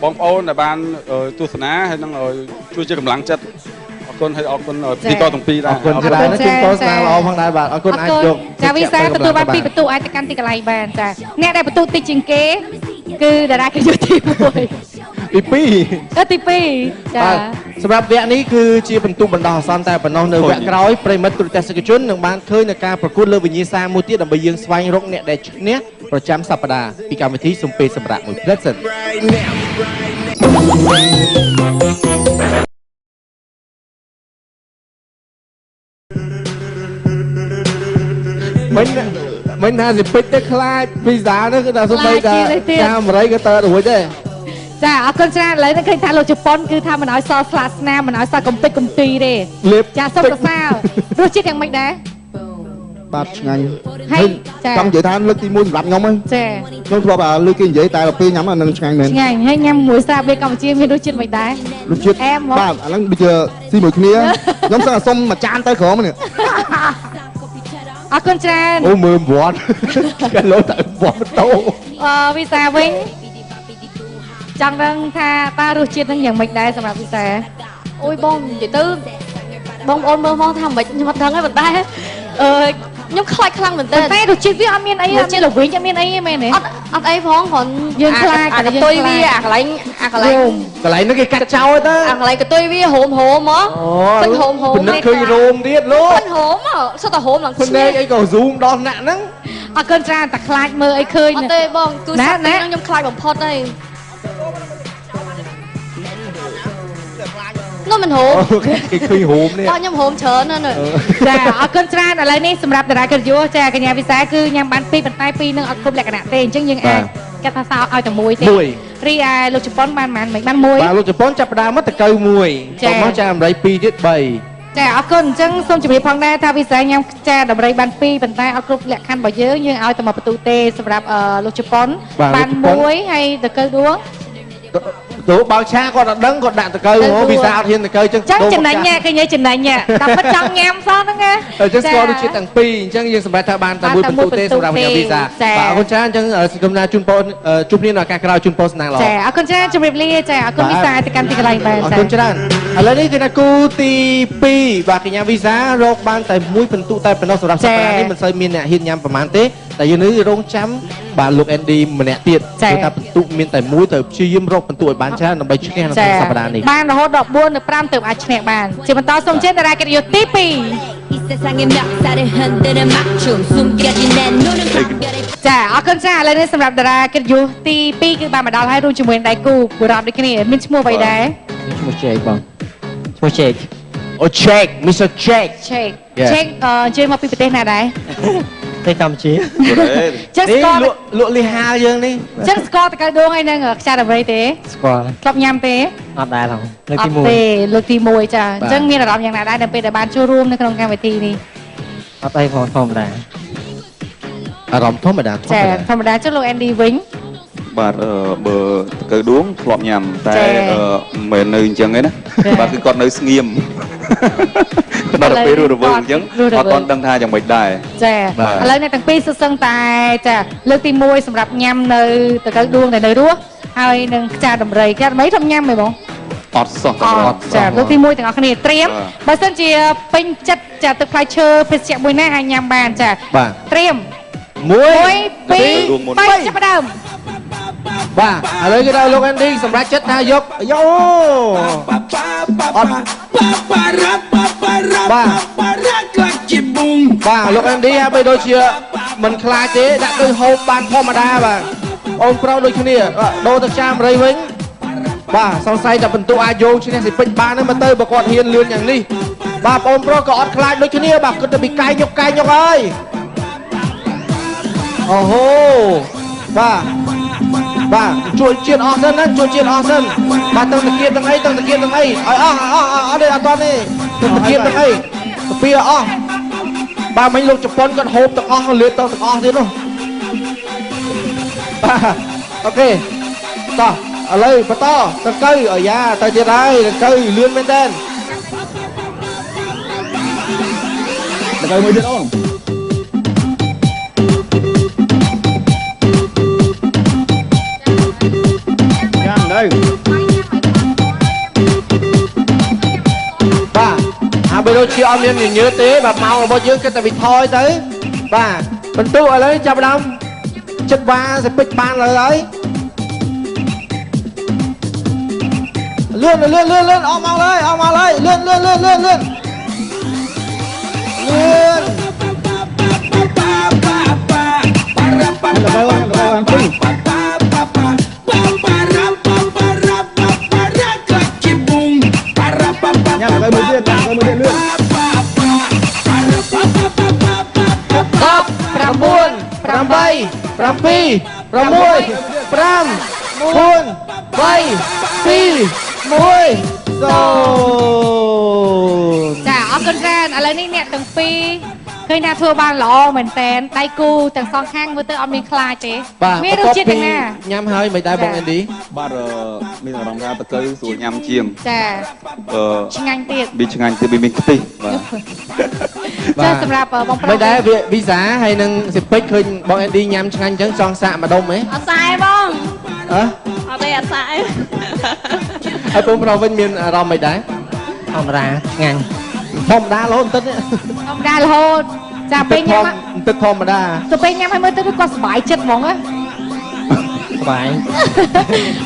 បងប្អូនដែលបានទស្សនាហើយនឹងជួយជាកម្លាំងចិត្តអរគុណហើយអរគុណពិធីករទាំងពីរដែរអរគុណច្រើនជូនពរស្នាល្អផងដែរបាទអរគុណអាចយកចាវីសាទទួលបាន2បន្ទុកអាចទៅកាន់ទីកន្លែងបានចាអ្នកដែលបន្ទុកតិចជាងគេគឺតារាកិត្តិយសទី1ទី2ទី2ចាសម្រាប់វគ្គនេះគឺជាបន្ទុកបណ្ដោះអាសន្នតែប៉ុណ្ណោះនៅវគ្គក្រោយប្រិមិត្តទូរទស្សនិកជននឹងបានឃើញនៅការប្រកួតលើវិញ្ញាសាមួយទៀតដើម្បីយើងស្វែងរកអ្នកដែលឈ្នះប្រចាំសប្តាហ៍ពីកម្មវិធីសំពេសម្រាប់មួយផ្លែតសិន មិនថាសិពេចទេខ្លាចវីសានោះគឺថាសំបីតាចាអមេរិកក៏ទៅរួចដែរចាអរគុណច្រើនឥឡូវនេះឃើញថាលោកជប៉ុនគឺថាមិនឲ្យសល់ស្លាកស្នាមមិនឲ្យសល់កំពេចកំទីទេចាសូមសរសើររសជាតិយ៉ាងម៉េចដែរបាទឆ្ងាញ់ហើយចង់និយាយថាលើកទី1សម្រាប់ខ្ញុំហ្នឹងចាខ្ញុំធ្លាប់តែលើកគេនិយាយតែដល់ពេលញ៉ាំអានឹងឆ្ងាញ់មែនឆ្ងាញ់ហើយញ៉ាំមួយស្រាបៀរកម្ពុជាមានរសជាតិមិនដែររសជាតិបាទអាហ្នឹងដូចជាស៊ីមួយគ្នាខ្ញុំសឹងតែសុំមួយចានទៅក្រោមនេះអរគុណច្រើនអូមើលវត្តគេលោទៅវត្តម៉ូតូវីសាវិញចង់ដឹងថាតើរសជាតិនឹងយ៉ាងម៉េចដែរសម្រាប់វីសាអូយបងនិយាយទៅបងប្អូនមើលមកថាមិនខ្ញុំអត់ដឹងទេប៉ុន្តែខ្ញុំខ្លាចខ្លាំងមែនទែនតែរសជាតិវាអត់មានអីអត់មានល្វីងអត់មានអីទេមែនទេអត់អីផងគ្រាន់យើងខ្លាចអាកតុយវាអាកន្លែងអាកន្លែងកន្លែងហ្នឹងគេកាត់ចោលទៅអាកន្លែងកតុយវាហូមហូមហ៎ពេញហូមហូមពិនិត្យឃើញរោមទៀតលោកពេញហូមសុទ្ធតែហូមឡើងភ្នែកអីក៏ zoom ដល់ថ្នាក់ហ្នឹងអរគុណច្រើនតែខ្លាចមើលអីឃើញអត់ទេបងគឺសត្វហ្នឹងខ្ញុំខ្លាចបំផុតហើយនោះមិនហូមគេឃើញហូមនេះបងខ្ញុំហូមច្រើនណាស់ចាអរគុណច្រើនឥឡូវនេះសម្រាប់តារាកិត្តិយសចាកញ្ញាវិសាគឺញ៉ាំបាន2ប៉ុន្តែ2នឹងអត់គ្រប់លក្ខណៈទេអញ្ចឹងយើងអាចកាត់ថាសោឲ្យតែមួយទេរីឯលោកជប៉ុនបានប៉ុន្មានមិនបានមួយបាទលោកជប៉ុនចាប់ផ្ដើមមកតកៅមួយតមកចាអមេរិក2ទៀត3ចាអរគុណអញ្ចឹងសូមជម្រាបផងដែរថាវិសាញ៉ាំចាដំរីបាន2ប៉ុន្តែអត់គ្រប់លក្ខខណ្ឌរបស់យើងយើងឲ្យតែមួយបន្ទូទេសម្រាប់លោកជប៉ុនបានមួយហើយតកៅដួង ទៅបើឆាគាត់អត់ដឹងគាត់ដាក់តកៅហ៎វីសាអត់ហ៊ានតកៅអញ្ចឹងចំណេញគេនិយាយចំណេញតែពិតចង់ញ៉ាំសោះហ្នឹងណាអញ្ចឹងស្គាល់ដូចជាទាំងពីរអញ្ចឹងយើងសម្រេចថាបានតែមួយបន្ទូទេសម្រាប់វីសាបាទអរគុណច្រើនអញ្ចឹងសង្គមណាជូនពរជួបគ្នានៅឱកាសក្រោយជូនពរស្នាងល្អចាអរគុណច្រើនជម្រាបលាចាអរគុណវីសាទៅកាន់ទីកន្លែងបានអរគុណច្រើនឥឡូវនេះគឺថាគូទី2បាទកញ្ញាវីសារកបានតែមួយបន្ទូតែប៉ុណ្ណោះសម្រាប់សប្តាហ៍នេះមិនសូវមានអ្នកហ៊ានញ៉ាំប្រហែលទេតែយើងនេះរងចាំបាទលោក Andy ម្នាក់ទៀតគឺថាបន្ទុកមានតែមួយត្រូវព្យាយាមរកបន្ទុកឲ្យបានច្រើនដើម្បីឈ្នះនៅក្នុងសប្តាហ៍នេះបានរហូតដល់4ទៅ5ទើបអាចឈ្នះបានជាបន្តសូមជើញតារាកិត្តិយសទី2ចាអរគុណចាឥឡូវនេះសម្រាប់តារាកិត្តិយសទី2គឺបានមកដល់ហើយរួមជាមួយដៃគូបុរសដូចគ្នាមានឈ្មោះអ្វីដែរឈ្មោះ Jake បងឈ្មោះ Jake អូ Jake Mr. Jake Jake Jake ជើញមកពីប្រទេសណាដែរប្រទេសកម្ពុជាចឹងស្គាល់លក់លីហាលយើងនេះចឹងស្គាល់តកៅដួងហើយនឹងខ្ចាត់អ្វីទេស្គាល់ធ្លាប់ញ៉ាំទេអត់ដែរលើកទី1ទេលើកទី1ចាអញ្ចឹងមានអារម្មណ៍យ៉ាងណាដែរនៅពេលដែលបានចូលរួមនៅក្នុងកម្មវិធីនេះអត់អីផងធម្មតាអារម្មណ៍ធម្មតាចាធម្មតាចុះលោក Andy វិញបាទបើតកៅដួងធ្លាប់ញ៉ាំតែមិនមែននៅអញ្ចឹងទេណាបាទគឺគាត់នៅស្ងៀមដល់ពេលរស់រវើកអញ្ចឹងអត់ទាន់ដឹងថាយ៉ាងម៉េចដែរចាឥឡូវអ្នកទាំងពីរសុទ្ធសឹងតែចាលើកទី1សម្រាប់ញ៉ាំនៅតកៅដួងដែលនៅរស់ហើយនឹងខ្ចាដំរីខ្ចាដំរីធ្លាប់ញ៉ាំទេបងអត់សោះអត់ចាលើកទី1ទាំងអស់គ្នាត្រៀមបើសិនជាពេញចិត្តចាទឹកផ្លែឈើភេសជ្ជៈមួយណាអាចញ៉ាំបានចាត្រៀម1 2 3ចាប់ផ្ដើមបាទឥឡូវគេដល់លោក Andy សម្រាប់ចិត្តថាយកយោអត់បាទបាទលោក Andy ហាក់បីដូចជាមិនខ្លាចទេដាក់ទៅហូបបានធម្មតាបាទអូនប្រុសដូចគ្នាដូរទៅចាមរីវិញបាទសង្ស័យតែបន្ទុកអាចយោងឈ្នះសិពេចបានហ្នឹងមកទៅបើគាត់ហ៊ានលឿនយ៉ាងនេះបាទអូនប្រុសក៏អត់ខ្លាចដូចគ្នាបាទគិតតែពីកាយញុកកាយញុកហើយអូហូបាទបាទជួយជាតិអស់សិនណាជួយជាតិអស់សិនបាទទាំងតាគៀបទាំងអីទាំងតាគៀបទាំងអីឲ្យអស់អស់អត់ទេអត់តទេទាំងតាគៀបទាំងអីកាពីអស់បាទមិញលោកជប៉ុនគាត់ហូបទាំងអស់លឿនទៅទាំងអស់ទៀតនោះបាទអូខេតោះឥឡូវបន្តតកៅអាយ៉ាទៅទៀតហើយតកៅលឿនមែនតើតកៅមួយទៀតអូនបាទហើយបីដូចជាអត់មានញញើទេបាទម៉ោងរបស់យើងគិតតែវិថយទៅបាទបន្ទុកឥឡូវចាប់ដើមចិត្តវ៉ាសិពេចបានលើហើយលឿនលឿនលឿនលឿនអស់មកហើយអស់មកហើយលឿនលឿនលឿនលឿនលឿនលឿនញ៉ាំទៅមួយទៀតទៅមួយទៀតលឿន 10 8 7 6 5 4 3 2 1 0 ចាអរគុណច្រើនឥឡូវនេះអ្នកទាំងពីរឃើញថាធ្វើបានល្អមែនតែនដៃគូទាំងសងខាងមើលទៅអត់មានខ្លាចទេមានរសជាតិទាំងណាញ៉ាំហើយមិនដែរបងអេនឌីបាទមានអារម្មណ៍ថាតកៅស្រួលញ៉ាំជាងចាឆ្ងាញ់ទៀតវាឆ្ងាញ់ទៀតវាមានខ្ទិះបាទចាសម្រាប់បងប្រុសមិនដែរវីសាហើយនឹងសិពេចឃើញបងអេនឌីញ៉ាំឆ្ងាញ់អញ្ចឹងចង់សាកម្ដុំហ៎អត់សាយបងអឺអត់ទេអត់សាយហើយបងប្រុសវិញមានអារម្មណ៍មិនដែរធម្មតាឆ្ងាញ់ធម្មតារហូតបន្តិចធម្មតារហូតចាពេលញ៉ាំបន្តិចធម្មតាទៅពេលញ៉ាំឲ្យមើលទៅគាត់សប្បាយចិត្តហ្មងណាសប្បាយ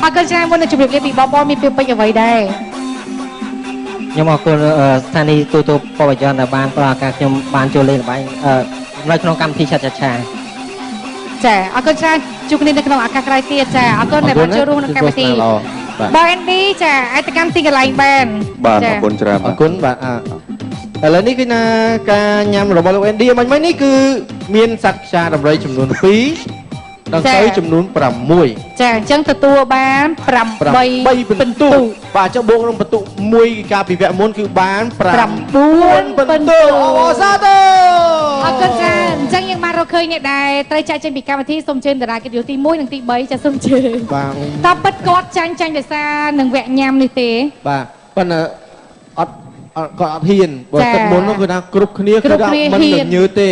អរគុណច្រើនមុននឹងជម្រាបលាពីបងប្អូនមានពាក្យពេចន៍អ្វីដែរខ្ញុំអរគុណស្ថានីយ៍ទូទៅបវយន្តដែលបានផ្ដល់ឱកាសខ្ញុំបានចូលលេងល្បែងនៅក្នុងកម្មវិធីឆាត់ឆាចាអរគុណច្រើនជួបគ្នានៅក្នុងឱកាសក្រោយទៀតចាអរគុណដែលបានចូលរួមក្នុងកម្មវិធីបងអេនឌីចាអាចទៅកាន់ទីកន្លែងបានបាទអរគុណច្រើនអរគុណបាទឥឡូវនេះគឺណាការញ៉ាំរបស់លោកអេនឌីមិញនេះគឺមានសត្វខ្យាដំរីចំនួន2ដង្កូវចំនួន6ចាអញ្ចឹងទទួលបាន8ពិន្ទុបាទចុះបូកនឹងពិន្ទុ1កាលពីវគ្គមុនគឺបាន9ពិន្ទុអូសាទរអរគុណច្រើនអញ្ចឹងយើងបានរកឃើញអ្នកដែលត្រូវចាក់ចេញពីកម្មវិធីសូមជើញតារាកិត្តិយសទី1និងទី3ចាសូមជើញបាទតើពិតគាត់ចាញ់ដោយសារនឹងវគ្គញ៉ាំនេះទេបាទប៉ុន្តែអត់គាត់អត់ហ៊ានបើទឹកមុននោះគឺថាគ្រប់គ្នាគឺថាមិនញើទេ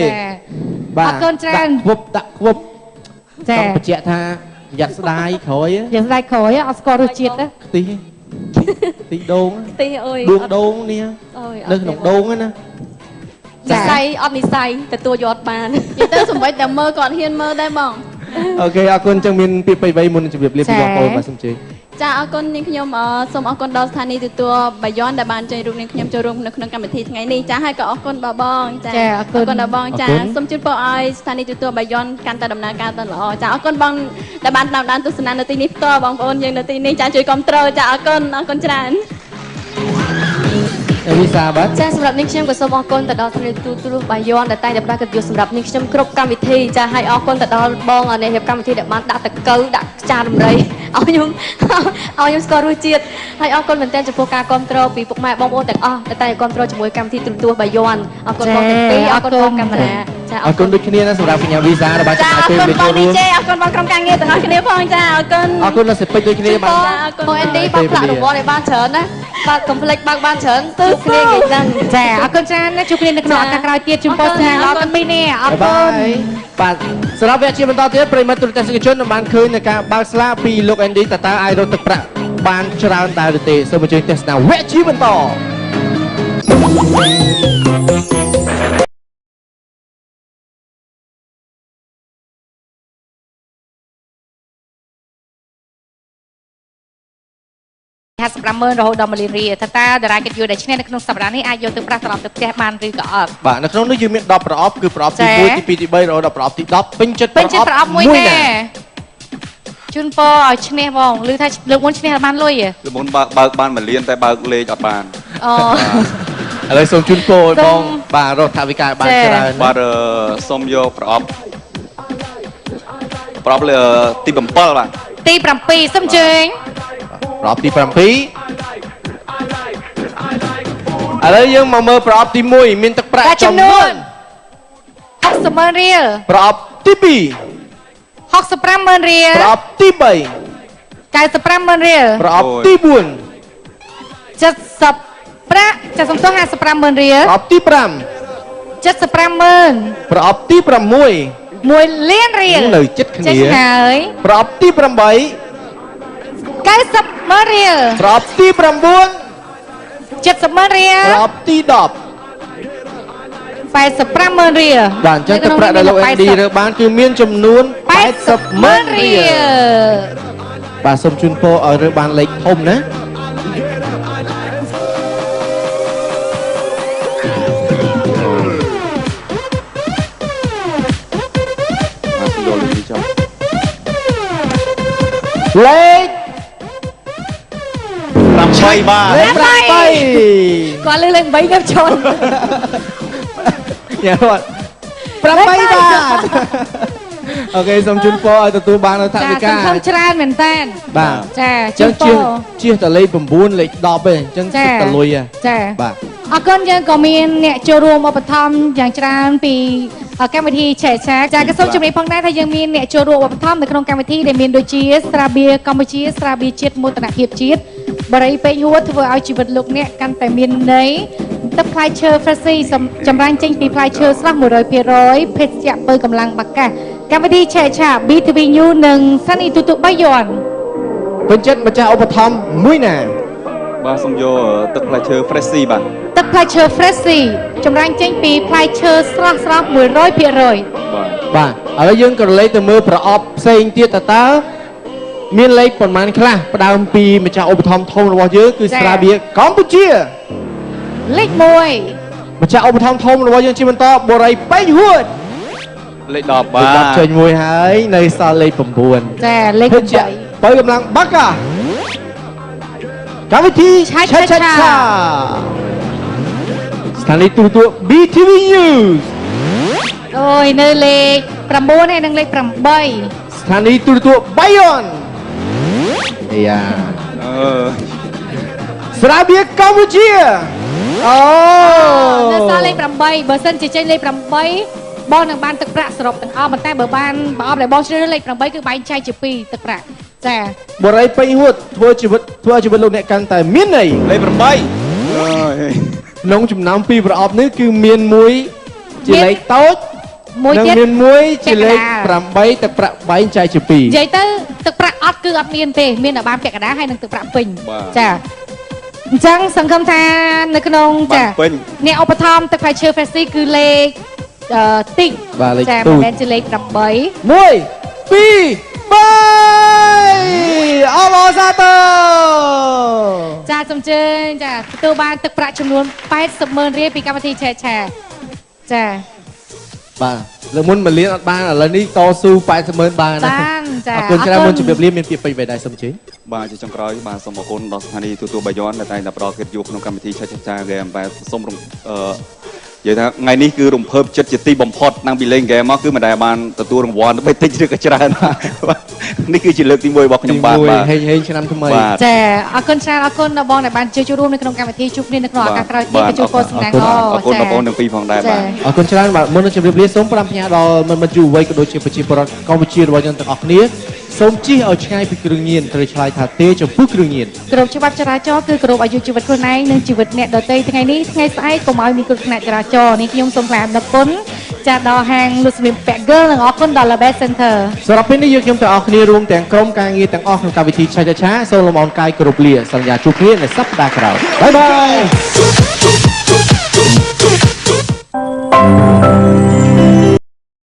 បាទអរគុណច្រើនដាក់ខ្វប់ចង់បញ្ជាក់ថាយ៉ាត់ស្ដាយក្រោយយ៉ាត់ស្ដាយក្រោយអត់ស្គាល់រសជាតិទេខ្ទិះខ្ទិះដូងខ្ទិះអើយដូងនេះនៅក្នុងដូងណានិស័យអត់និស័យទទួលយកអត់បាននិយាយទៅសំបីតែមើលគាត់ហ៊ានមើលដែរបងអូខេអរគុណចឹងមានពាក្យពេចន៍អ្វីមុននឹងជម្រាបលាពីបងប្អូនបាទសូមជឿចាអរគុណនាងខ្ញុំសូមអរគុណដល់ស្ថានីយ៍ទទួលបាយ័នដែលបានចេញរូបនាងខ្ញុំចូលរួមនៅក្នុងកម្មវិធីថ្ងៃនេះចាហើយក៏អរគុណបងចាអរគុណដល់បងចាសូមជូនពរឲ្យស្ថានីយ៍ទទួលបាយ័នកាន់តែដំណើរការទៅល្អចាអរគុណបងដែលបានតាមដានទស្សនានៅទីនេះផ្ទាល់បងប្អូនយើងនៅទីនេះចាជួយគាំទ្រចាអរគុណអរគុណច្រើន វីសាបាទចាសម្រាប់នាងខ្ញុំក៏សូមអរគុណទៅដល់ស្ថានីយ៍ទូរទស្សន៍បាយ័នដែលតែងតែផ្ដល់កិត្តិយសសម្រាប់នាងខ្ញុំគ្រប់កម្មវិធីចាហើយអរគុណទៅដល់បងអ្នករៀបកម្មវិធីដែលបានដាក់តកៅដាក់ចានរំរីឲ្យខ្ញុំស្គាល់រសជាតិហើយអរគុណមែនទែនចំពោះការគាំទ្រពីពុកម៉ែបងប្អូនទាំងអស់ដែលតែងគាំទ្រជាមួយកម្មវិធីទូរទស្សន៍បាយ័នអរគុណបងទាំងពីរអរគុណបងកាមេរ៉ាចាអរគុណដូចគ្នាណាសម្រាប់កញ្ញាវីសាដែលបានចំណាយពេលចូលរួមចាអរគុណបងក្រុមការងារទាំងអស់គ្នាផងចាអរគុណអរគុណដល់សិពេចដូចគ្នាបាទបងអេនឌីបងផ្លាក់រង្វាន់ឲ្យបានច្រើនណាបាទកុំភ្លេចបើកបានច្រើនជួបគ្នាថ្ងៃហ្នឹងចាអរគុណច្រើនណាជួបគ្នានៅក្នុងឱកាសក្រោយទៀតជូនពរស្នេហ៍ដល់ទាំងពីរនាក់អរគុណបាទសម្រាប់វគ្គជាបន្តទៀតប្រិយមិត្តទូរទស្សនិកជននឹងបានឃើញនៅការបើកស្លាកពីលោកអេនឌីតើតើអាចរកទឹកប្រាក់បានច្រើនដែរឬទេសូមអញ្ជើញទស្សនាវគ្គជាបន្ត 500,000រហូតដល់1លានរៀលតើតារាកិត្តិយសដែលឈ្នះនៅក្នុងសប្តាហ៍នេះអាចយកទៅប្រាក់ត្រឡប់ទៅផ្ទះបានឬក៏អត់បាទនៅក្នុងនេះយើងមាន10ប្រអប់គឺប្រអប់ទី1ទី2ទី3រហូតដល់ប្រអប់ទី10ពេញចិត្តប្រអប់មួយណាជូនពរឲ្យឈ្នះបងឬថាលើកមុនឈ្នះបានលុយលើកមុនបើកបាន1លានតែបើកលេខអត់បានអូឥឡូវសូមជូនពរឲ្យបងបាទរកថវិកាបានច្រើនបាទសូមយកប្រអប់លើទី7បាទទី7សូមជើញប្រអប់ទី7ឥឡូវយើងមកមើលប្រអប់ទី1មានទឹកប្រាក់ចំនួន 60,000រៀលប្រអប់ទី2 650,000រៀលប្រអប់ទី3 950,000រៀលប្រអប់ទី4 70ប្រាក់ចាសំទោស550,000រៀលប្រអប់ទី5 750,000ប្រអប់ទី6 1លានរៀលនៅចិត្តគ្នាហើយប្រអប់ទី8 90,000រៀលប្រអប់ទី9 70,000រៀលប្រអប់ទី10 850,000រៀលបាទអញ្ចឹងទឹកប្រាក់ដែលលោក MD រើបានគឺមានចំនួន 800,000រៀលបាទសូមជូនពរឲ្យរើបានលេខធំណាលេខ 8បាទលេខ8គាត់លើលេខ8ខ្ញុំជន់ញ៉ាំអត់8បាទ OK សូមជូនពរឲ្យទទួលបាននៅថ ចា វិកា សង្ឃឹមច្រើនមែនតើ បាទ ចា ចឹងជា ជូនពរ ជៀសតលេខ9លេខ10ទេអញ្ចឹង ចា សិតតលុយហ៎ ចា បាទ អរគុណយើងក៏មានអ្នកចូលរួមឧបត្ថម្ភយ៉ាងច្រើនពីកម្មវិធីឆែកឆាចាក៏សូមជម្រាបផងដែរថាយើងមានអ្នកចូលរួមឧបត្ថម្ភនៅក្នុងកម្មវិធីដែលមានដូចជាស្រាបៀរកម្ពុជាស្រាបៀរជាតិមោទនភាពជាតិបរិយពេកហួរធ្វើឲ្យជីវិតលោកអ្នកកាន់តែមានន័យទឹកផ្លែឈើ Freshly ចម្រាញ់ចេញពីផ្លែឈើស្រស់100%ភេសជ្ជៈពៅកម្លាំងបាកាសកម្មវិធីឆែកឆា BTV News និងសានីទូទុបាយ័ន ពេញចិត្តម្ចាស់ឧបត្ថម្ភមួយណា បាទសូមយកទឹកផ្លែឈើ Freshly បាទ ទឹកផ្លែឈើ Freshly ចម្រាញ់ចេញពីផ្លែឈើស្រស់ស្រស់100% បាទ បាទឥឡូវយើងក៏លេខទៅមើលប្រអប់ផ្សេងទៀតតើមានលេខប៉ុន្មានខ្លះផ្ដើមពីម្ចាស់ឧបត្ថម្ភធំរបស់យើងគឺស្រាបៀរកម្ពុជា លេខ1 ម្ចាស់ឧបត្ថម្ភធំរបស់យើងជាបន្តបូរីពេញហួត លេខ10បាទ លេខ10ចេញមួយហើយនៅសល់លេខ9 ចាលេខ ភេសជ្ជៈបើកម្លាំងបាកាកម្មវិធី ឆាឆាឆា ស្ថានីយ៍ទូរទស្សន៍ BTV News 8អូយនៅលេខ9ហើយនិងលេខ8 ស្ថានីយ៍ទូរទស្សន៍បាយ័នអាយ៉ា អឺ ស្រាបៀរកម្ពុជាអូ នៅសល់លេខ8បើសិនជាចេញលេខ8បងនឹងបានទឹកប្រាក់សរុបទាំងអស់ប៉ុន្តែបើបានប្រអប់ដែលបងជ្រើសរើសលេខ8គឺបែងចែកជា2ទឹកប្រាក់ចា បរិយពេញហួតធ្វើជីវិតធ្វើឲ្យជីវិតលោកអ្នកកាន់តែមានន័យ លេខ8អើយ ក្នុងចំណោមពីរប្រអប់នេះគឺមានមួយជាលេខតូច មួយទៀត និងមានមួយជាលេខ ពាក់កណ្ដាល 8ទឹកប្រាក់បែងចែកជា2 និយាយទៅទឹកប្រាក់អត់គឺអត់មានទេមានតែបានពាក់កណ្ដាលហើយនិងទឹកប្រាក់ពេញចាអញ្ចឹងសង្ឃឹមថានៅក្នុងចា បានពេញ អ្នកឧបត្ថម្ភទឹកផ្លែឈើ Freshly គឺលេខតិច បាទលេខ ចា ទូច មិនមែនជាលេខ8 1 2 3អបអរសាទរ ចាសូមជើញចាទទួលបានទឹកប្រាក់ចំនួន80ម៉ឺនរៀលពីកម្មវិធីឆែកឆាចា បាទលើកមុនមួយលានអត់បានឥឡូវនេះតស៊ូ80ម៉ឺនបានណា បានចា អរគុណច្រើនមុនជម្រាបលាមានពាក្យពេចន៍អ្វីដែរសូមអញ្ជើញ បាទជាចុងក្រោយបាទសូមអរគុណដល់ស្ថានីយ៍ទូរទស្សន៍បាយ័នដែលតែងតែផ្ដល់កិត្តិយសក្នុងកម្មវិធីឆាឆាឆាហ្គេមបាទសូមរំអឺនិយាយថាថ្ងៃនេះគឺរំភើបចិត្តជាទីបំផុតតាំងពីលេងហ្គេមមកគឺមិនដែលបានទទួលរង្វាន់បីតិចឬក៏ច្រើនបាទនេះគឺជាលើកទី1របស់ខ្ញុំបាទបាទ ហេងហេងឆ្នាំថ្មី បាទ ចាអរគុណច្រើនអរគុណដល់បងដែលបានជួយចូលរួមនៅក្នុងកម្មវិធីជួបគ្នានៅក្នុងឱកាសក្រោយទៀតក៏ជួបពរសំណាងល្អ អរគុណបងប្អូនទាំងពីរផងដែរបាទ អរគុណច្រើនបាទមុននឹងជម្រាបលាសូមផ្ដាំផ្ញើដល់មិត្តមិត្តយុវវ័យក៏ដូចជាប្រជាពលរដ្ឋកម្ពុជារបស់យើងទាំងអស់គ្នាសូមជិះឲ្យឆ្ងាយពីគ្រឿងញៀនត្រូវឆ្លើយថាទេចំពោះគ្រឿងញៀន គ្រប់ច្បាប់ចរាចរណ៍គឺគោរពអាយុជីវិតខ្លួនឯងនិងជីវិតអ្នកដទៃថ្ងៃនេះថ្ងៃស្អែកកុំឲ្យមានគ្រោះថ្នាក់ចរាចរណ៍នេះខ្ញុំសូមថ្លែងអំណរគុណចាដល់ហាងលក់សម្លៀកបំពាក់ Girl និងអរគុណដល់ Label Center សម្រាប់ពេលនេះយើងខ្ញុំទាំងអស់គ្នារួមទាំងក្រុមការងារទាំងអស់ក្នុងកម្មវិធីឆាឆាឆាសូមលំអរកាយគោរពលាសន្យាជួបគ្នានៅសប្តាហ៍ក្រោយបាយបាយ